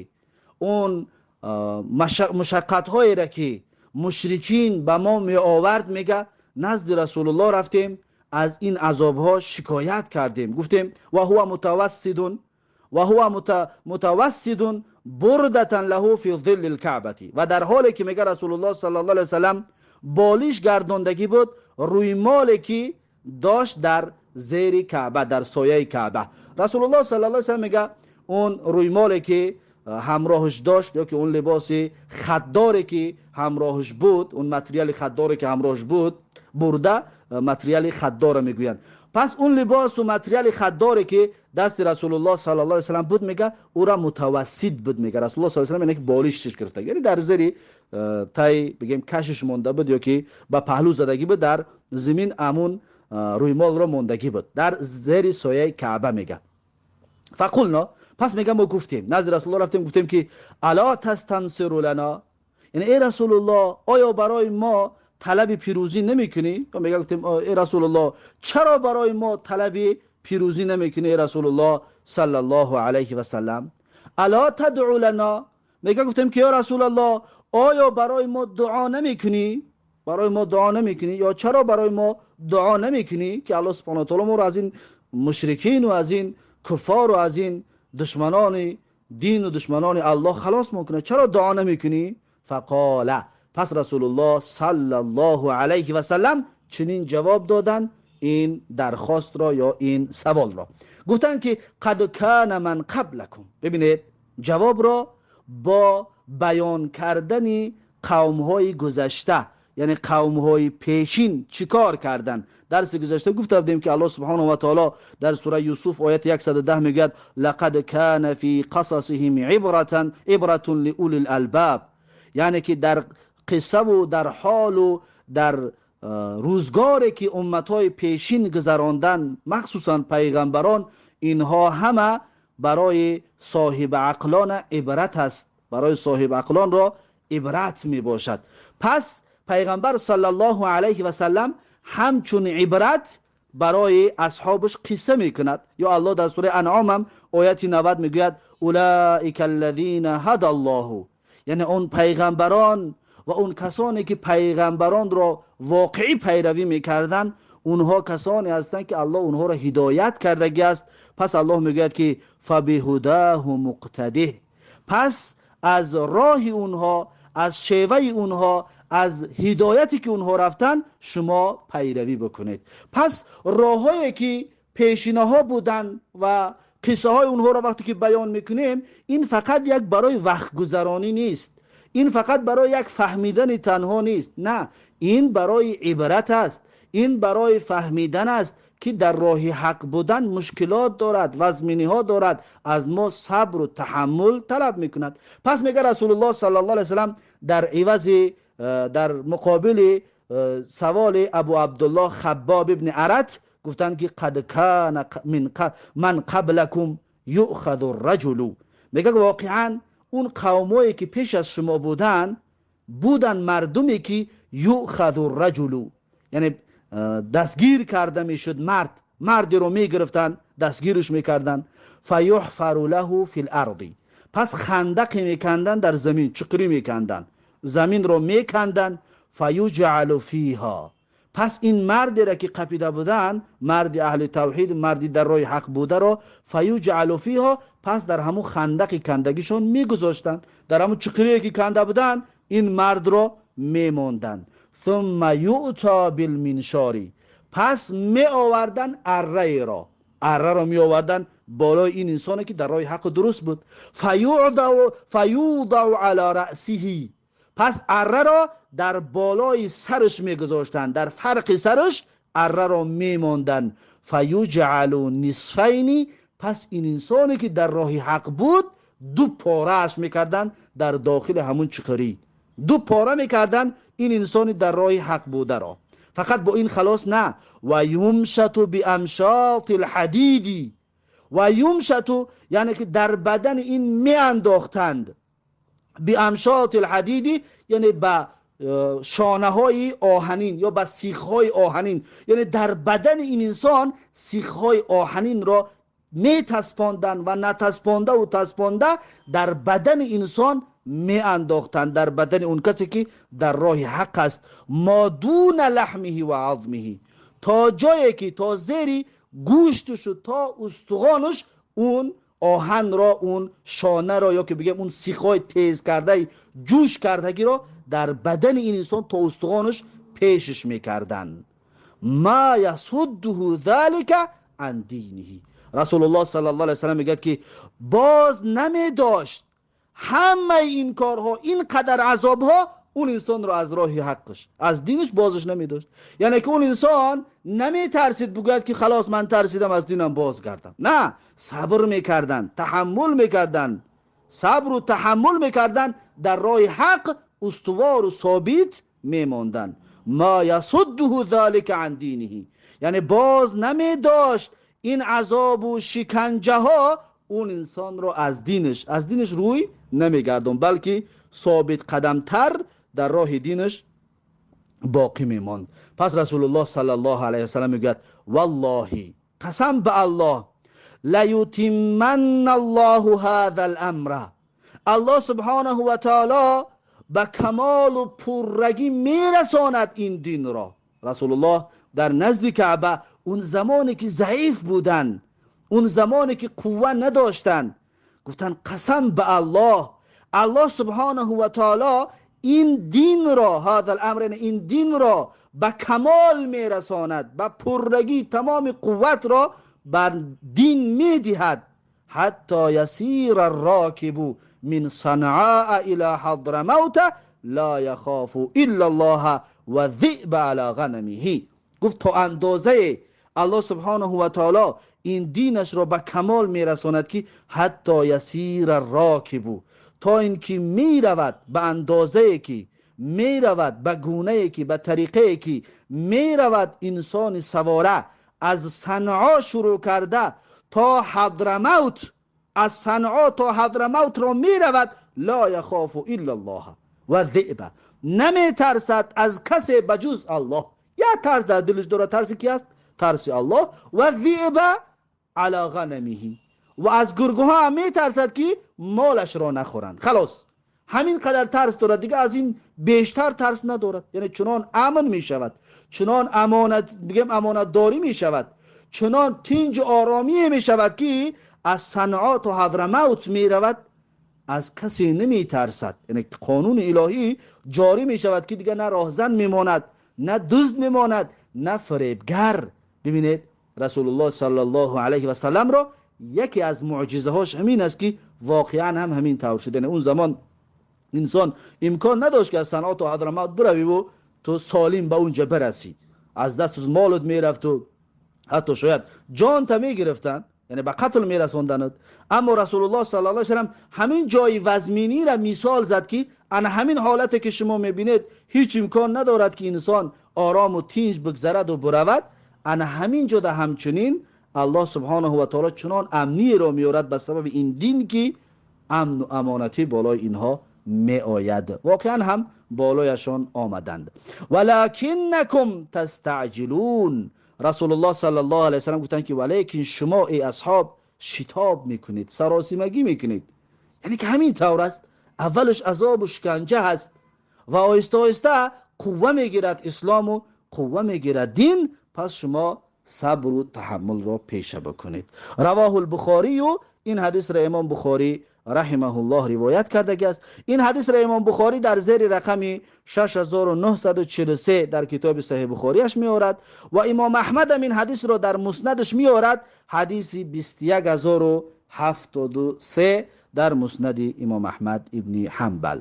он мушаққатҳоеро ки мушрикин ба мо меовард, мега назди Расулуллоҳ рафтем, аз ин азобҳо шикоят кардем, гуфтем ва ҳува мутавассидун ва ҳува мутавассидун бурдатан лаҳу фи зилли лкаъбати. Ва дар ҳоле ки мега Расулуллоҳ саллаллоҳу алайҳи васаллам болиш гардондагӣ буд, рӯймоле ки дошт дар зери Каъба, дар сояи Каъба. Расулуллоҳ саллаллоҳу алайҳи васаллам мега он рӯймоле ки ҳамроҳаш дошт ё ки он либоси хатдоре ки ҳамроҳаш буд, он материали хатдоре ки ҳамроҳаш буд, бурда материали хатдора мегӯянд. Пас он либосу материали хатдоре ки дасти Расулуллоҳ саллаллоҳу алайҳи васаллам буд, мега ӯра мутавассид буд. Мега Расулуллоҳ саллаллоҳу алайҳи васаллам яъне ки болиштиш гирифта, яъне дар зери тай бигем кашиш монда буд ё ки ба паҳлӯ задагӣ буд, дар зимин амун рӯймолро мондагӣ буд дар зери сояи Каъба. Мега фақулно, пас мега мо гуфтем назди Расулуллоҳ рафтем, гуфтем ки ало тастансиру лана, яъне эй Расулуллоҳ, оё барои мо талаби пирӯзӣ намекунӣ? Ё мега гуфтем эй Расулуллоҳ, чаро барои мо талаби пирӯзӣ намекунӣ эй Расулуллоҳ саллаллоҳу алайҳи васаллам? Ало тадъу лана, мега гуфтем ки ё Расулуллоҳ, оё барои мо дуо намекунӣ? Барои мо дуо намекунӣ? Ё чаро барои мо дуо намекунӣ ки Аллоҳ субҳонаҳу ва таъоло моро аз ин мушрикин ва аз ин куффор ва аз ин душманони дину душманони Аллоҳ халос мекунад? Чаро дуо намекунӣ? Фақола, пас Расулуллоҳ саллаллоҳу алайҳи васаллам чунин ҷавоб доданд ин дархостро ё ин саволро, гуфтанд ки қад кана ман қаблакум. Бибинед, ҷавобро бо баён кардани қавмҳои гузашта, яъне қавмҳои пешин чӣ кор карданд. Дарси гузашта гуфта будем ки Аллоҳ субҳонаҳу ва таъоло дар сураи Юсуф ояти 110 мегӯяд: лақад кана фи қасасиҳим ибратун лиулил албаб, яъне ки дар қиссаву дар ҳолу дар рӯзгоре ки умматҳои пешин гузарондан, махсусан пайғамбарон, инҳо ҳама барои соҳиби ақлон ибрат аст, барои соҳиби ақлонро ибрат мебошад. Пас пайғамбар саллаллоҳу алайҳи васаллам ҳамчун ибрат барои асҳобаш қисса мекунад. Ё Аллоҳ дар сураи Анъом ҳам ояти 90 мегӯяд: улаика аллазина ҳадаллоҳу, яъне он пайғамбарон ва он касоне ки пайғамбаронро воқеӣ пайравӣ мекарданд, онҳо касоне ҳастанд ки Аллоҳ онҳоро ҳидоят кардагӣ аст. Пас Аллоҳ мегӯяд ки фабиҳудаҳу муқтадиҳ, пас аз роҳи онҳо, аз шеваи онҳо, аз ҳидояте ки онҳо рафтанд шумо пайравӣ бикунед. Пас роҳҳое ки пешинаҳо буданд ва қиссаҳои онҳоро вақте ки баён мекунем, ин фақат як барои вақтгузаронӣ нест, ин фақат барои як фаҳмидани танҳо нест, на, ин барои ибрат аст, ин барои фаҳмидан аст ки дар роҳи ҳақ будан мушкилот дорад, вазминиҳо дорад, аз мо сабру таҳаммул талаб мекунад. Пас мега Расулуллоҳ саллаллоҳу алайҳи васаллам дар ивази, дар муқобили саволи Абу Абдуллоҳ Хаббоб ибни Арат гуфтанд ки қад кана ман қаблакум юъхазу рраҷулу, мега воқеан он қавмое ки пеш аз шумо буданд, буданд мардуме ки юъхазу рраҷулу, яъне дастгир карда мешуд мард, мардеро мегирифтанд, дастгирш мекарданд, фаюҳфару лаҳу фил арди, пас хандақе меканданд дар замин, чуқурӣ меканданд. заминро меканданд. Фаюҷъалу фиҳа, пас ин мардеро ки қапида буданд, марди аҳли тавҳид, марди дар роҳи ҳақ бударо, фаюҷъалу фиҳа, пас дар ҳамун хандақи кандагишон мегузоштанд, дар ҳамун чуқурие ки канда буданд ин мардро мемонданд. Сумма юъта билминшори, пас меоварданд арраеро, арраро меоварданд болои ин инсоне ки дар роҳи ҳаққу дуруст буд. Фаюдау ала раъсиҳи, пас арраро дар болои сараш мегузоштанд, дар фарқи сараш арраро мемонданд. Фаюҷъалу нисфайни, пас ин инсоне ки дар роҳи ҳақ буд ду порааш мекарданд дар дохили ҳамун чуқурӣ, ду пора мекарданд ин инсони дар роҳи ҳақ бударо. Фақат бо ин халос на, ва юмшату биамшоти лҳадиди, ва юмшату яъне ки дар бадани ин меандохтанд, биамшоти лҳадиди яъне ба шонаҳои оҳанин ё ба сихҳои оҳанин, яъне дар бадани ин инсон сихҳои оҳанинро метаспонданд ва натаспондаву таспонда дар бадани инсон меандохтанд, дар бадани он касе ки дар роҳи ҳақ аст. Мо дуна лаҳмиҳи ва азмиҳи, то ҷое ки то зери гӯштушу то устухонаш он оҳанро, он шонаро ё ки бигем он сихҳои тез кардаи ҷӯш кардагиро дар бадани ин инсон то устухонаш пешш мекарданд. Ма ясуддуҳу залика ан диниҳи, Расулуллоҳ саллаллоҳу алайҳи васаллам мегӯяд ки боз намедошт ҳамаи ин корҳо, ин қадар азобҳо он инсонро аз роҳи ҳаққаш, аз динаш бозش намедошт. Яъне ки он инсон наметарсид бигӯяд ки халос ман тарсидам аз динам бозгардам. На, сабр мекарданд, таҳаммул мекарданд, сабру таҳаммул мекарданд, дар роҳи ҳақ устувору собит мемонданд. Ма ясуддуҳу залика ан диниҳи, яъне боз намедошт ин азобу шиканҷаҳо он инсонро аз динаш, аз динаш рӯй намегардон, балки собит қадамтар дар роҳи динаш боқӣ мемонд. Пас Расулуллоҳ саллаллоҳу алайҳи васаллам мегӯяд: валлоҳи, қасам ба Аллоҳ, лаютимманна Аллоҳу ҳазал амра, Аллоҳ субҳонаҳу ва таоло ба камолу пуррагӣ мерасонад ин динро. Расулуллоҳ дар назди Каъба он замоне ки заиф буданд, он замоне ки қувва надоштанд, гуфтанд қасам ба Аллоҳ, Аллоҳ субҳонаҳу ва таоло ин динро, ҳазал амр, ин динро ба камол мерасонад, ба пуррагӣ тамоми қувватро бар дин медиҳад. Ҳатто ясира рокибу мин санъаа ила ҳадрамавта ла яхофу илла Аллоҳа ва зиба ала ғанамиҳи. Гуфт то андозае Аллоҳ субҳонаҳу ва таоло ин динашро ба камол мерасонад ки ҳатто ясира рокибу, то ин ки меравад ба андозае ки меравад, ба гунае ки, ба тариқае ки меравад инсони савора аз Санъо шурӯъ карда то Ҳадрамавт, аз Санъо то Ҳадрамавтро меравад, ла яхофу илла Аллоҳа ва зиба, наметарсад аз касе ба ҷуз Аллоҳ. Як тарс дар дилаш дорад, тарси ки аст? Тарси Аллоҳ. Ва зиба ала ғанамиҳи, ва аз гургҳо ҳам метарсад ки молашро нахӯранд. Халос, ҳамин қадар тарс дорад, дига аз ин бештар тарс надорад. Яъне чунон амн мешавад, чунон амонат, бигем амонатдорӣ мешавад, чунон тинҷу оромӣ мешавад ки аз Санъо то Ҳадрамавт меравад, аз касе наметарсад. Яъне қонуни илоҳӣ ҷорӣ мешавад ки дига на роҳзан мемонад, на дузд мемонад, на фиребгар. Бибинед, Расулуллоҳ саллаллоҳу алайҳи васалламро яке аз муъҷизаҳош ҳамин аст ки воқеан ҳам ҳамин тавр шуд. Яъне он замон инсон имкон надошт ки аз Санъо то Ҳадрамавт биравиву ту солим ба унҷа бирасӣ, аз дасту молут мерафту ҳатто шояд ҷонта мегирифтанд, яъне ба қатл мерасонданд. Аммо Расулуллоҳ саллаллоҳу алайҳи васаллам ҳамин ҷои вазминиро мисол зад ки ана ҳамин ҳолате ки шумо мебинед ҳеҷ имкон надорад ки инсон орому тинҷ бигзараду биравад. Ана ҳамин ҷода ҳамчунин Аллоҳ субҳонаҳу ва таоло чунон амниеро меорад ба сабаби ин дин ки амну амонатӣ болои инҳо меояд. Воқеан ҳам болояшон омаданд. Валакиннакум тастаъҷилун, Расулуллоҳ саллаллоҳу алайҳи васаллам гуфтанд ки валекин шумо эй асҳоб шитоб мекунед, саросимагӣ мекунед. Яъне ки ҳамин тавр аст, аввалаш азобу шиканҷа ҳаст, ва оҳиста оҳиста қувва мегирад ислому қувва мегирад дин. Пас шумо сабру таҳаммулро пеша бикунед. Равоҳу лбухорию, ин ҳадисро имом Бухорӣ раҳимаҳуллоҳ ривоят кардагӣ аст. Ин ҳадисро имом Бухорӣ дар зери рақами 6943 дар китоби Саҳиҳ Бухориаш меорад ва имом Аҳмадам ин ҳадисро дар муснадаш меорад, ҳадиси 21073 дар муснади имом Аҳмад ибни Ҳанбал.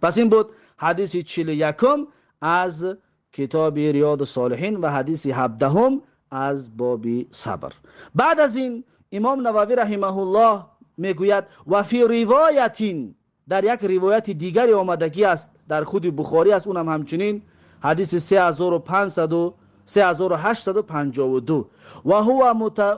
Пас ин буд ҳадиси 41 аз китоби Риёду Солиҳин ва ҳадиси 17 аз боби сабр. Баъд аз ин имом Нававӣ раҳимаҳуллоҳ мегӯяд: ва фи ривоятин, дар як ривояти дигаре омадагӣ аст, дар худи Бухорӣ аст, унам ҳамчунин ҳадиси 3852, ва ҳува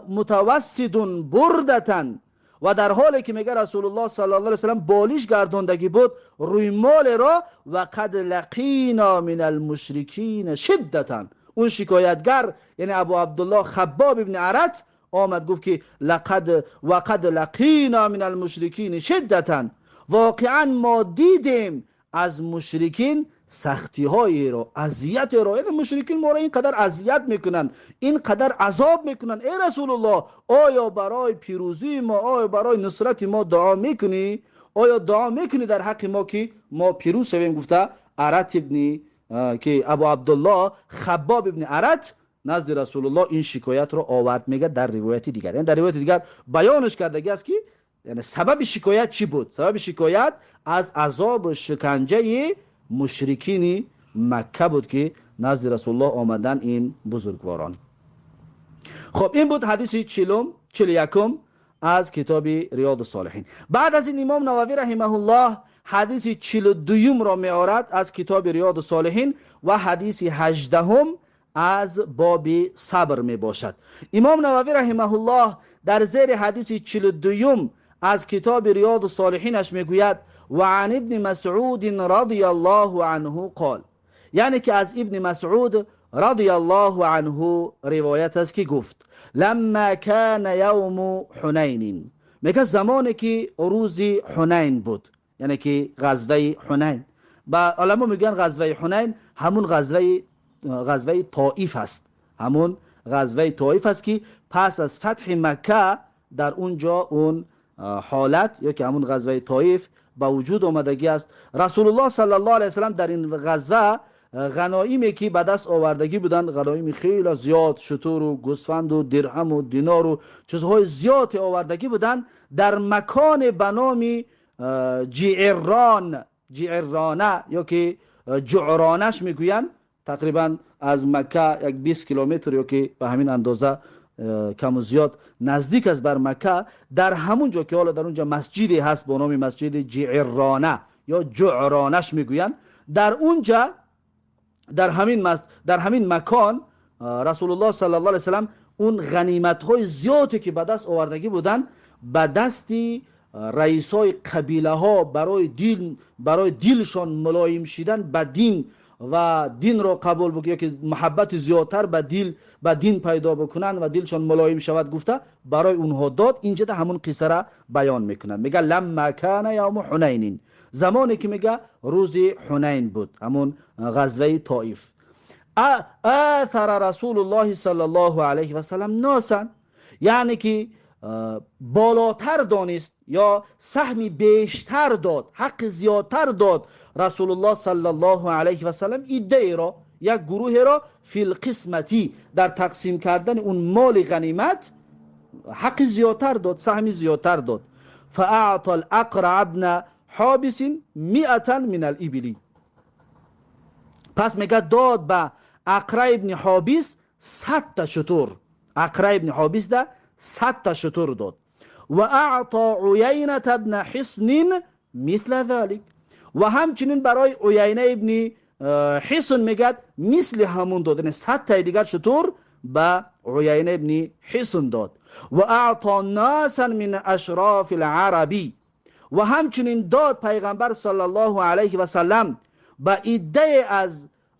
мутавассидун бурдатан, ва дар ҳоле ки мега Расулуллоҳ саллаллоҳу алайҳи васаллам болиш гардондагӣ буд рӯймолеро, ва қад лақина мин алмушрикина шиддатан. Он шикоятгар, яъне Абу Абдуллоҳ Хаббоб ибни Арат омад, гуфт ки лақад ва қад лақина мин алмушрикина шиддатан, воқеан мо дидем аз мушрикин сахтиҳоеро, азиятеро, яъне мушрикин моро ин қадар азият мекунанд, ин қадар азоб мекунанд. Эй Расулуллоҳ, оё барои пирӯзии мо, оё барои нусрати мо дуо мекунӣ? Оё дуо мекунӣ дар ҳаққи мо ки мо пирӯз шавем? Гуфта Арат ибни ки Абу Абдуллоҳ Хаббоб ибни Арат назди Расулуллоҳ ин шикоятро овард, мега дар ривояти дигар. Яъне дар ривояти дигар баёнаш кардагӣ аст ки яъне сабаби шикоят чӣ буд? Сабаби шикоят аз азобу шиканҷаи мушрикини Макка буд ки назди Расулуллоҳ омадан ин бузургворон. Хоб, ин буд ҳадиси 41 аз китоби Риёду Солиҳин. Баъд аз ин имом Нававӣ раҳимаҳуллоҳ ҳадиси 42-ро меорад аз китоби Риёду Солиҳин ва ҳадиси 18 аз боби сабр мебошад. Имом Нававӣ раҳимаҳуллоҳ дар зери ҳадиси 42 аз китоби Риёду Солиҳинаш мегӯяд: ва ан ибни Масъуд радияллоҳу анҳу қол, яъне ки аз ибни Масъуд радияллоҳу анҳу ривоят аст ки гуфт: ламма кана явму ҳунайнин, мега замоне ки рӯзи Ҳунайн буд, яъне ки ғазваи Ҳунайн. Ба уламо мегӯянд ғазваи Ҳунайн ҳамун ғазваи Тоиф аст, ҳамун ғазваи Тоиф аст ки пас аз фатҳи Макка дар он ҷо он ҳолат ё ки ҳамун ғазваи Тоиф ба вуҷуд омадагӣ аст. Расулуллоҳ саллаллоҳу алайҳи васаллам дар ин ғазва ғаноиме ки ба даст овардагӣ буданд, ғаноими хеле зиёд, шутуру гӯсфанду дирҳаму динору чизҳои зиёде овардагӣ буданд, дар маконе ба номи Ҷииррон, Ҷииррона ё ки Ҷуъронаш мегӯянд, тақрибан аз Макка як 20 километр ё ки ба ҳамин андоза каму зиёд наздик аст бар Макка. Дар ҳамун ҷо ки ҳоло дар он ҷо масҷиде ҳаст бо номи масҷиди Ҷииррона ё Ҷуъронаш мегӯянд, дар он ҷа дар ҳамин макон Расулуллоҳ саллаллоҳу алайҳи васаллам он ғаниматҳои зиёде ки ба даст овардагӣ буданд ба дасти раисои қабилаҳо барои дилшон мулоим шидан ба дин ва динро қабул бикунанд, ё ки муҳаббати зиёдтар ба дин пайдо бикунанд ва дилшон мулоим шавад гуфта барои онҳо дод. Инҷа да ҳамун қиссара баён мекунанд. Мега ламма кана явму ҳунайнин, замоне ки мега рӯзи Ҳунайн буд, ҳамун ғазваи Тоиф. Аthара Расулуллоҳи саллаллоҳу алайҳи васаллам носан, яъне ки болотар донист ё саҳми бештар дод, ҳаққи зиёдтар дод Расулуллоҳ саллаллоҳу алайҳи васаллам иддаеро, як гурӯҳеро фил қисмати, дар тақсим кардани он моли ғанимат ҳаққи зиёдтар дод, саҳми зиёдтар дод. Фаъта ал-Ақра ибна Ҳобисин миатан мин ал-ибли, пас мега дод ба Ақра ибни Ҳобис 100 шутур, Ақра ибни Ҳобис да 100 шутур дод. Ва аъта Уяйната ибна Ҳиснин мисла залик, ва ҳамчунин барои Уяйна ибни Ҳисн мегӯяд мисли ҳамун дод, яъне 100 дигар шутур ба Уяйна ибни Ҳисн дод. Ва аъта насан мин ашрофи л-араби, ва ҳамчунин дод пайғамбар саллаллоҳу алайҳи васаллам ба иддае аз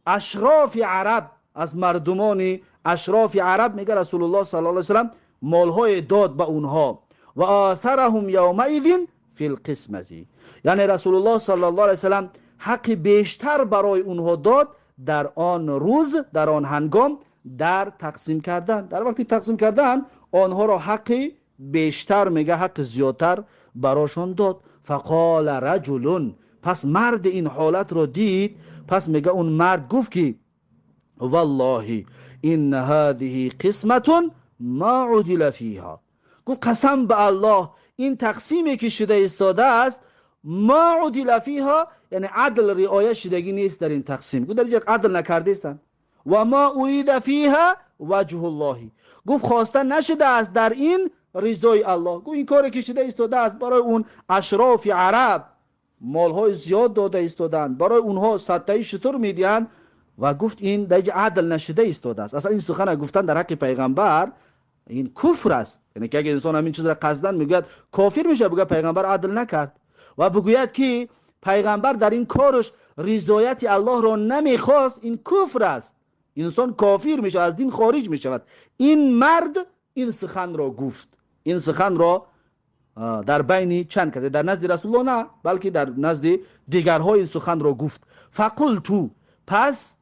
ашрофи араб, аз мардумони ашрофи араб, мега Расулуллоҳ саллаллоҳу алайҳи васаллам молҳое дод ба онҳо. Ва оҫараҳум явмаизин фил қисмати, яъне Расулуллоҳ саллаллоҳу алайҳи васаллам ҳаққи бештар барои онҳо дод дар он рӯз, дар он ҳангом, дар тақсим кардан. Дар вақти тақсим кардан онҳоро ҳаққи бештар, мега ҳаққи зиёдтар барошон дод. Фақола раҷулун, пас мард ин ҳолатро дид, пас мега он мард гуфт ки валлоҳи инна ҳазиҳи қисматун ма удила фиҳа. Гуфт қасам ба Аллоҳ, ин тақсиме ки шуда истодааст, ма удила фиҳа, яъне адл риоя шудагӣ нест дар ин тақсим. Гуфт дар инҷо адл накардаистанд. Ва ма уида фиҳа ваҷҳуллоҳи. Гуфт хоста нашудааст дар ин ризои Аллоҳ. Гуфт ин коре ки шуда истодааст барои он ашрофи араб молҳои зиёд дода истоданд, барои онҳо садтаи шутур медиҳанд, ва гуфт ин дар инҷо адл нашуда истодааст. Аслан ин сухана гуфтан дар ҳаққи пайғамбар ин куфр аст. Яъне ки агар инсон ҳамин чизро қасдан мегӯяд кофир мешавад, бигӯяд пайғамбар адл накард ва бигӯяд ки пайғамбар дар ин кораш ризояти Аллоҳро намехост, ин куфр аст. Инсон кофир мешавад, аз дин хориҷ мешавад. Ин мард ин суханро гуфт, ин суханро дар байни чанд касе, дар назди Расулуллоҳ на, балки дар назди дигарҳо ин суханро гуфт. Фақулту, пас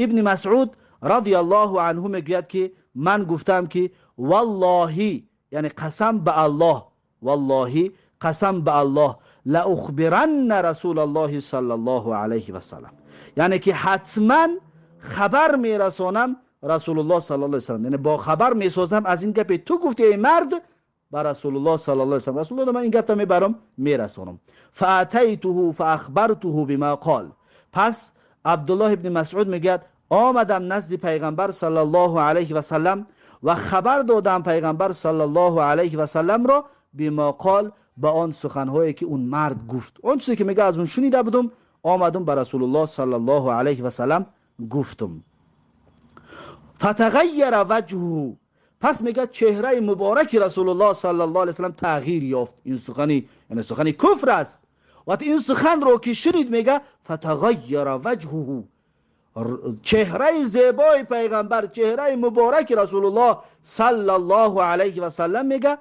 Ибни Масъуд радиаллоҳу анҳу мегӯяд ки ман гуфтам ки валлоҳи, яъне қасам ба Аллоҳ, валлоҳи қасам ба Аллоҳ, лаухбиранна расулаллоҳи саллаллоҳу алайҳи васаллам, яъне ки ҳатман хабар мерасонам Расулуллоҳ саллаллоҳу алайҳи васаллам, яъне бо хабар месозам аз ин гапе ту гуфти эй мард ба Расулуллоҳ саллаллоҳу алайҳи васаллам. Расулуллоҳ ман ин гапта мебарам мерасонам. Фаатайтуҳу фаахбартуҳу бима қол. Пас Абдуллоҳ ибни Масъуд мегӯяд омадам назди пайғамбар саллаллоҳу алайҳи васаллам ва хабар додам пайғамбар саллаллоҳу алайҳи васалламро бима қол, ба он суханҳое ки он мард гуфт, он чизе ки мега аз он шунида будум, омадам ба Расулуллоҳ саллаллоҳу алайҳи васаллам гуфтум. Фатағайяра ваҷҳуҳу, пас мега чеҳраи мубораки Расулуллоҳ саллаллоҳу алайҳи васаллам тағйир ёфт. Ин сухани, яъне сухани куфр аст. Вақте ин суханро ки шунид мега фатағайяра ваҷҳуҳу, чеҳраи зебои пайғамбар, чеҳраи мубораки Расулуллоҳ саллаллоҳу алайҳи васаллам мега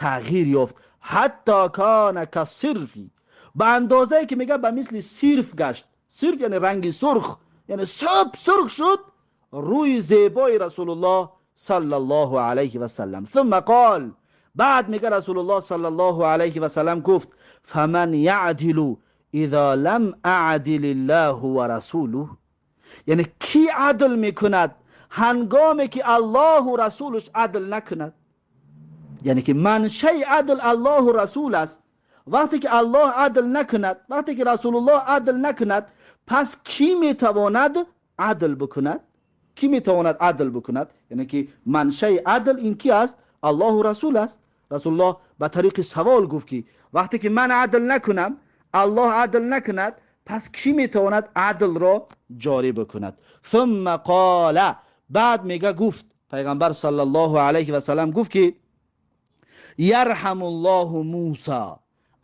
тағйир ёфт. Ҳатто кана кассирфи, ба андозае ки мега ба мисли сирф гашт. Сирф яъне ранги сурх, яъне сурх шуд рӯи зебои Расулуллоҳ саллаллоҳу алайҳи васаллам. Сумма қол, баъд мега Расулуллоҳ саллаллоҳу алайҳи васаллам гуфт фаман яъдилу иза лам аъдил аллоҳу ва расулуҳ, яъне ки адл мекунад ҳангоме ки Аллоҳу расулаш адл накунад? Яъне ки маншаи адл Аллоҳу расул аст. Вақте ки Аллоҳ адл накунад, вақте ки Расулуллоҳ адл накунад, пас кӣ метавонад адл бикунад? Кӣ метавонад адл бикунад? Яъне ки маншаи адл ин ки аст? Аллоҳу расул аст. Расулуллоҳ ба тариқи савол гуфт ки вақте ки ман адл накунам, Аллоҳ адл накунад, пас кӣ метавонад адлро ҷорӣ бикунад? Сумма қола, баъд мега гуфт пайғамбар саллаллоҳу алайҳи васаллам гуфт ки ярҳамуллоҳу Муса,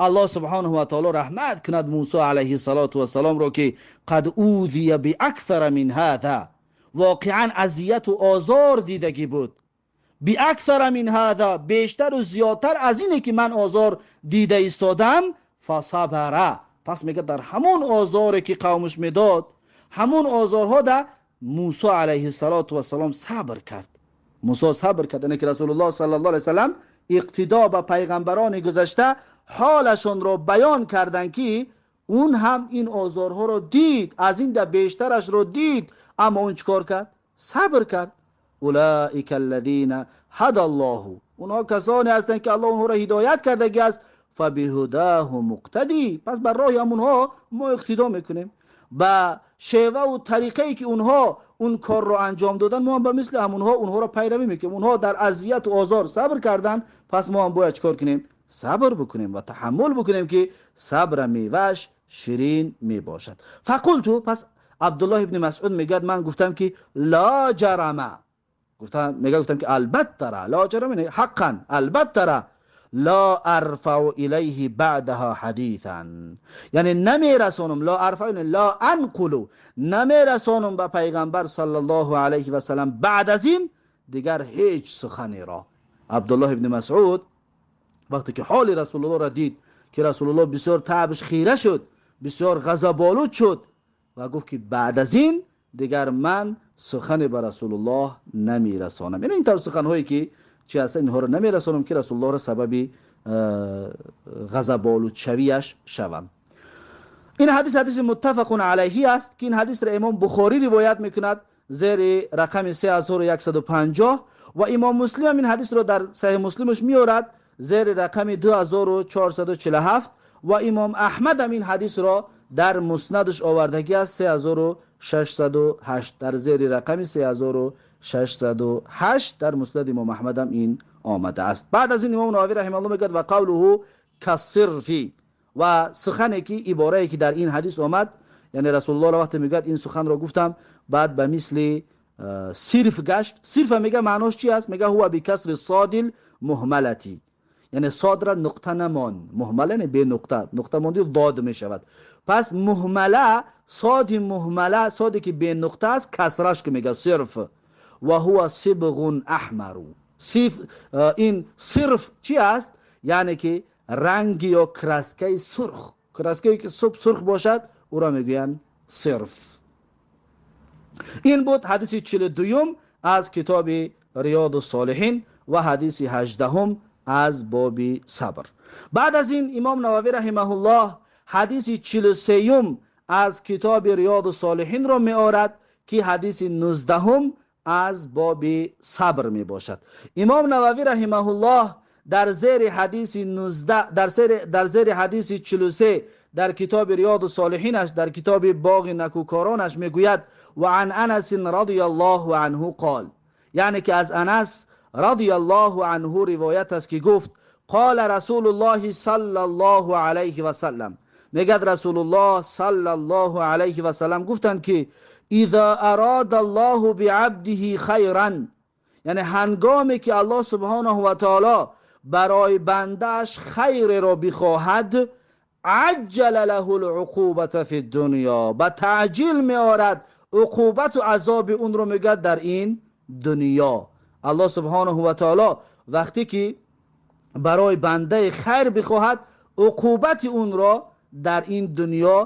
Аллоҳ субҳонаҳу ва таоло раҳмат кунад Мусо алайҳи салоту вассаломро ки қад узия биаксара мин ҳаза, воқеан азияту озор дидагӣ буд. Биаксара мин ҳаза, бештару зиёдтар аз ине ки ман озор дида истодам. Фасабара, пас мега дар ҳамон озоре ки қавмаш медод, ҳамон озорҳо да Мусо алайҳи салоту вассалом сабр кард. Мусо сабр кард. Яъне ки Расулуллоҳ саллаллоҳу алайҳи васаллам иқтидо ба пайғамбарони гузашта ҳолашонро баён карданд ки он ҳам ин озорҳоро дид, аз ин да бештарашро дид, аммо он чикор кард? Сабр кард. Улаика аллазина ҳадаллоҳу, онҳо касоне ҳастанд ки Аллоҳ онҳоро ҳидоят кардагӣ аст. Фабиҳудаҳу муқтадӣ, пас бар роҳи ҳамонҳо мо иқтидо мекунем. Ба шеваву тариқае ки онҳо он корро анҷом доданд, мо ҳам ба мисли ҳамонҳо онҳоро пайравӣ мекунем. Онҳо дар азияту озор сабр карданд, пас мо ҳам бояд чикор кунем? Сабр бикунем ва таҳаммул бикунем ки сабра мевааш ширин мебошад. Фақулту, пас Абдуллоҳ ибни Масъуд мегӯяд ман гуфтам ки ла ҷарама, гуфтам, мега гуфтам ки албаттара, ла ҷарама ҳаққан албаттара, ла арфау илайҳи баъдаҳа ҳадисан, яъне намерасонам, ла арфау ла анқулу, намерасонам ба пайғамбар саллаллоҳу алайҳи васаллам баъд аз ин дигар ҳеҷ суханеро. Абдуллоҳ ибни Масъуд вақте ки ҳоли Расулуллоҳро дид ки Расулуллоҳ бисёр таъбаш хира шуд, бисёр ғазаболуд шуд ва гуфт ки баъд аз ин дигар ман сухане ба Расулуллоҳ намерасонам. Яъне ин тавр суханҳое ки чӣ ҳастанд, инҳоро намерасонам ки Расулуллоҳро сабаби ғазаболудшавиаш шавам. Ин ҳадис ҳадиси муттафақун алайҳи аст ки ин ҳадисро имом Бухорӣ ривоят мекунад зери рақами 3150 ва имом Муслим ҳам ин ҳадисро дар Саҳеҳи Муслимаш меорад зери рақами 2447 ва имом Аҳмад ҳам ин ҳадисро дар Муснадаш овардагӣ аст 3608 дар зери рақами 3608 дар Муснади имом Аҳмад ҳам ин омадааст. Баъд аз ин имом Нававӣ раҳимаҳуллоҳ мегӯяд: ва қавлуҳу кассирфи, ва сухане ки иборае ки дар ин ҳадис омад, яъне Расулуллоҳ вақте мегӯяд ин суханро гуфтам, баъд ба мисли сирф гашт. Сирф мега маънош чи аст? Мега ҳува бикасри содил муҳмалати, яъне содра нуқта намон, муҳмала яъне бе нуқта, нуқта монди дод мешавад. Пас муҳмала, соди муҳмала, соде ки бе нуқта аст, касраш ки мега сирф. Ва ҳува сибғун аҳмару. Ин сирф чи аст? Яъне ки ранги ё краскаи сурх, краскае ки сурх бошад, ӯро мегӯянд сирф. Ин буд ҳадиси 42 аз китоби Риёду Солиҳин ва ҳадиси 18 аз боби сабр. Баъд аз ин имом Нававӣ раҳимаҳуллоҳ ҳадиси 43 аз китоби Риёду Солиҳинро меорад ки ҳадиси 19 аз боби сабр мебошад. Имом Нававӣ раҳимаҳуллоҳ дар зери ҳадиси 19, дар зери ҳадиси 43 дар китоби Риёду Солиҳинаш, дар китоби Боғи накӯкоронаш мегӯяд: ва ан Анас радияллоҳу анҳу қол, яъне ки аз Анас радияллоҳу анҳу ривоят аст ки гуфт: қола Расулуллоҳи саллаллоҳу алайҳи васаллам, мегӯяд Расулуллоҳ саллаллоҳу алайҳи васаллам гуфтанд ки иза арада аллоҳу биабдиҳи хайран, яъне ҳангоме ки Аллоҳ субҳонаҳу ва таоло барои бандааш хайреро бихоҳад, عجل له العقوبة فی الدنیا، ба таъҷил меорад уқубату азоби онро мегӯяд дар ин дунё. Аллоҳ субҳонаҳу ва таоло вақте ки барои бандаи хайр бихоҳад, уқубати онро дар ин дунё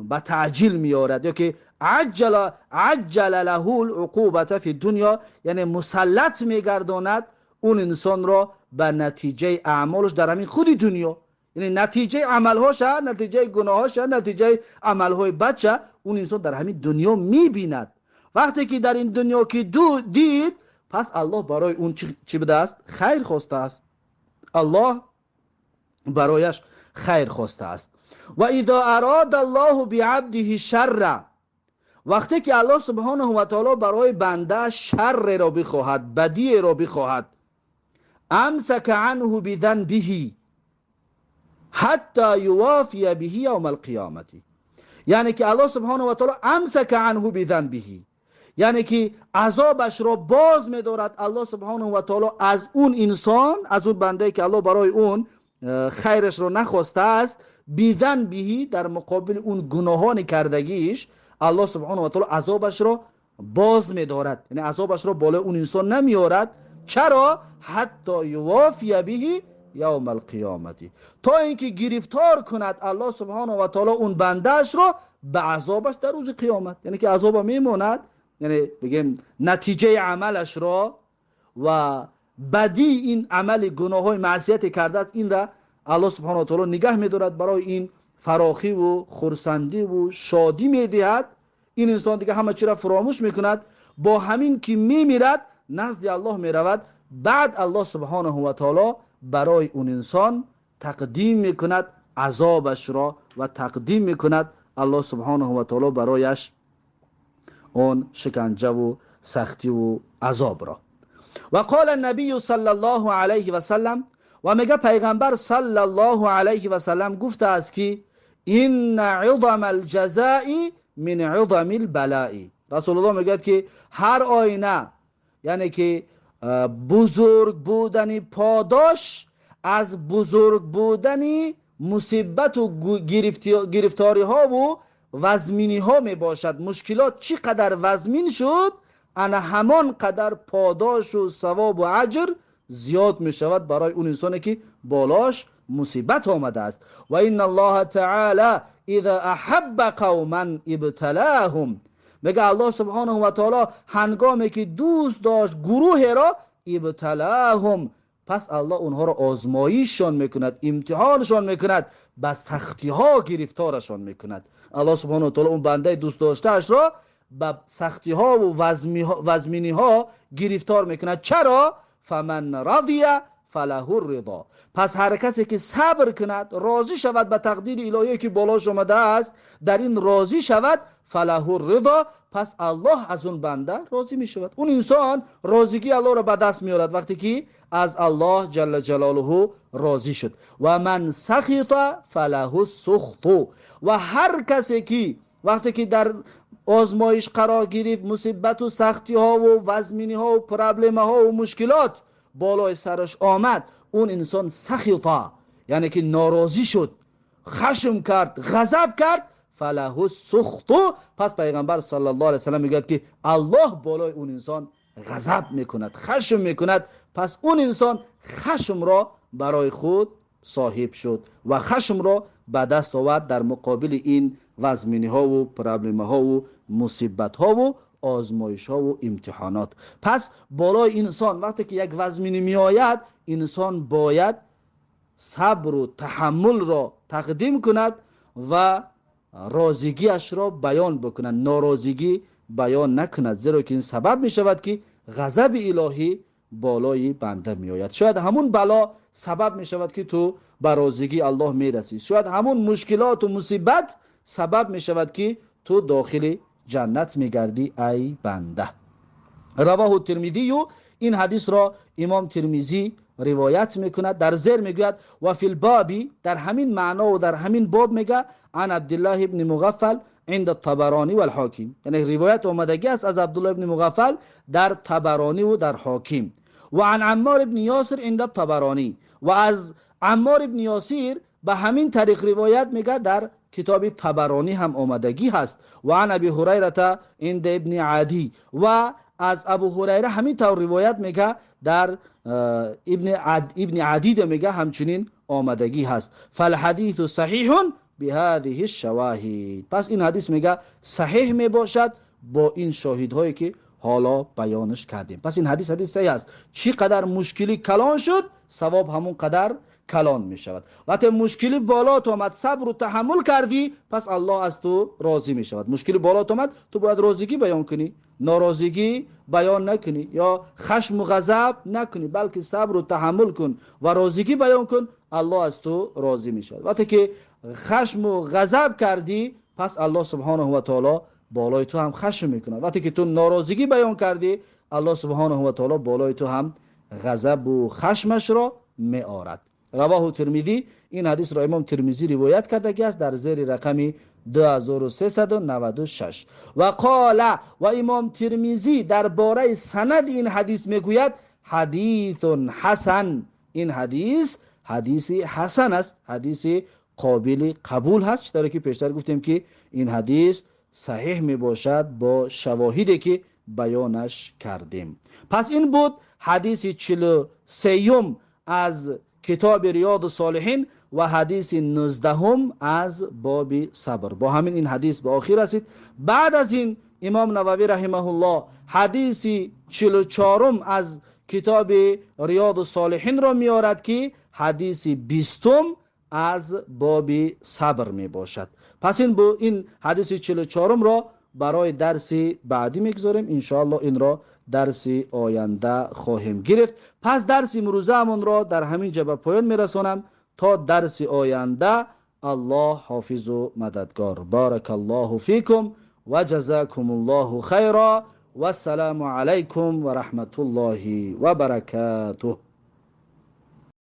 ба таъҷил меорад, ё ки عجل له العقوبة فی الدنیا، яъне мусаллат мегардонад он инсонро ба натиҷаи аъмолаш дар ҳамин худи дунё. Яъне натиҷаи амалҳоша, натиҷаи гуноҳоша, натиҷаи амалҳои бадша он инсон дар ҳамин дунё мебинад. Вақте ки дар ин дунё ки дид, пас Аллоҳ барои он чӣ будааст? Хайр хостааст. Аллоҳ барояш хайр хостааст. Ва изо арада аллоҳу биабдиҳи шарра, вақте ки Аллоҳ субҳонаҳу ва таоло барои банда шарреро бихоҳад, бадиеро бихоҳад, амсака анҳу биданбиҳи ҳатто ювофия биҳи явма алқиёмати, яъне ки Аллоҳ субҳонаҳу ва таоло амсака анҳу биданбиҳи, яъне ки азобашро боз медорад Аллоҳ субҳонаҳу ва таоло аз он инсон, аз он бандае ки Аллоҳ барои он хайрашро нахостааст, биданбиҳи, дар муқобили он гуноҳони кардагиш Аллоҳ субҳонаҳу ва таоло азобашро боз медорад, яъне азобашро болои он инсон намеорад. Чаро? Ҳатто ювофия биҳи явма алқиёмати, то инки гирифтор кунад Аллоҳ субҳонаҳу ва таоло он бандаашро ба азобаш дар рӯзи қиёмат, яъне ки азоба мемонад, яъне бигем натиҷаи амалашро ва бадии ин амали гуноҳҳои маъсияте кардааст, инра Аллоҳ субҳонаҳу ва таоло нигаҳ медорад, барои ин фарохиву хурсандиву шодӣ медиҳад. Ин инсон дига ҳама чиро фуромӯш мекунад, бо ҳамин ки мемирад назди Аллоҳ меравад. Баъд Аллоҳ субҳонаҳу ва таоло барои он инсон тақдим мекунад азобашро ва тақдим мекунад Аллоҳ субҳонаҳу ва таоло барояш он шиканҷаву сахтиву азобро. Ва қола набию саллаллоҳу алайҳи васаллам, ва мега пайғамбар саллаллоҳу алайҳи васаллам гуфтааст ки инна изама алҷазаи мин изами лбалаи. Расулуллоҳ мегӯяд ки ҳар оина, яъне ки бузург будани подош аз бузург будани мусибату гирифториҳову вазминиҳо мебошад. Мушкилот чӣ қадар вазмин шуд, ана ҳамон қадар подошу савобу аҷр зиёд мешавад барои он инсоне ки болош мусибат омадааст. Ва инна Аллоҳа таъоло иза аҳабба қавман ибталоҳум, мега Аллоҳ субҳонаҳу ва таъоло ҳангоме ки дӯст дошт гурӯҳеро, ибталоҳум, пас Аллоҳ онҳоро озмоишшон мекунад, имтиҳоншон мекунад, ба сахтиҳо гирифторашон мекунад. Аллоҳ субҳонаҳу ва таъоло он бандаи дӯст доштаашро ба сахтиҳо ва вазминиҳо гирифтор мекунад. Чаро? Фаман радия фалаҳу ридо. Пас ҳар касе ки сабр кунад, розӣ шавад ба тақдири илоҳие ки болош омадааст, дар ин розӣ шавад, фалаҳу ридо, пас Аллоҳ аз он банда розӣ мешавад. Он инсон розигии Аллоҳро ба даст меорад вақте ки аз Аллоҳ ҷалла ҷалолуҳу розӣ шуд. Ва ман сахита фалаҳу сухту. Ва ҳар касе ки вақте ки дар озмоиш қарор гирифт, мусибату сахтиҳову вазминиҳову проблемаҳову мушкилот болои сараш омад, он инсон сахита, яъне ки норозӣ шуд, хашм кард, ғазаб кард, фалаҳу сухту, пас пайғамбар саллаллоҳу алайҳи васаллам мегӯяд ки Аллоҳ болои он инсон ғазаб мекунад, хашм мекунад. Пас он инсон хашмро барои худ соҳиб шуд ва хашмро ба даст овард дар муқобили ин вазминиҳову проблемаҳову мусибатҳову озмоишҳову имтиҳонот. Пас болои инсон вақте ки як вазминӣ меояд, инсон бояд сабру таҳаммулро тақдим кунад ва розигиашро баён бикунад, норозигӣ баён накунад, зеро ки ин сабаб мешавад ки ғазаби илоҳӣ болои банда меояд. Шояд ҳамун бало сабаб мешавад ки ту ба розигии Аллоҳ мерасӣ, шояд ҳамун мушкилоту мусибат сабаб мешавад ки ту дохили ҷаннат мегардӣ, ай банда. Равоҳу Тирмизию, ин ҳадисро имом Тирмизӣ ривоят мекунад. Дар зер мегӯяд ва фил боби, дар ҳамин маъно ва дар ҳамин боб мега ан Абдуллоҳ ибни Муғаффал عند الطبراني والحاکم، یعنی روایت آمدگی است از عبدالله ابن مغفل در طبرانی و در حاکم. و عن عمار ابن یاسر عند الطبرانی، و از عمار ابن یاسر به همین طریق روایت میگه در کتاب طبرانی هم آمدگی هست. و عن ابی هریره عند ابن عدی، و از ابو هریره همین طور روایت میگه در ابن عدی میگه همچنین آمدگی هست. فالحدیث صحیح بهذه الشواهد، پس این حدیث میگه صحیح میباشد با این شاهدهایی که حالا بیانش کردیم. پس این حدیث حدیث صحیح است. چی قدر مشکلی کلان شد، ثواب همون قدر کلان می شود. وقتی مشکلی بالات آمد، صبر و تحمل کردی، پس الله از تو راضی می شود. مشکلی بالات آمد، تو باید راضیگی بیان کنی، ناراضیگی بیان نکنی یا خشم و غضب نکنی، بلکه صبر و تحمل کن و راضیگی بیان کن، الله از تو راضی می شود. وقتی که خشم و غضب کردی، پس الله سبحانه و تعالی بالای تو هم خشم میکند. وقتی که تو ناراضیگی بیان کردی، الله سبحانه و تعالی بالای تو هم غضب و خشمش را می آرد. رواه ترمذی، این حدیث را امام ترمذی روایت کرده که است در زیر رقم 2396. و قال، و امام ترمذی درباره سند این حدیث میگوید حدیث حسن، این حدیث حدیث حسن است، حدیث قابل قبول هست. چطوری که پیشتر گفتیم که این حدیث صحیح می باشد با شواهدی که بیانش کردیم. پس این بود حدیث 43 از کتاب ریاض الصالحین و حدیث 19 از باب صبر. با همین این حدیث به آخر رسید. بعد از این امام نووی رحمه الله حدیث 44 از کتاب ریاض الصالحین را میارد که حدیث 20 از باب صبر می باشد. پس این حدیث 44 را برای درس بعدی میگذاریم، انشاءالله این را درس آینده خواهیم گرفت. پس درس امروزمون را در همین جا به پایان میرسانم. تا درس آینده الله حافظ و مددگار. بارک الله فیکم و جزاکم الله خیرا و السلام علیکم و رحمت الله و برکاته.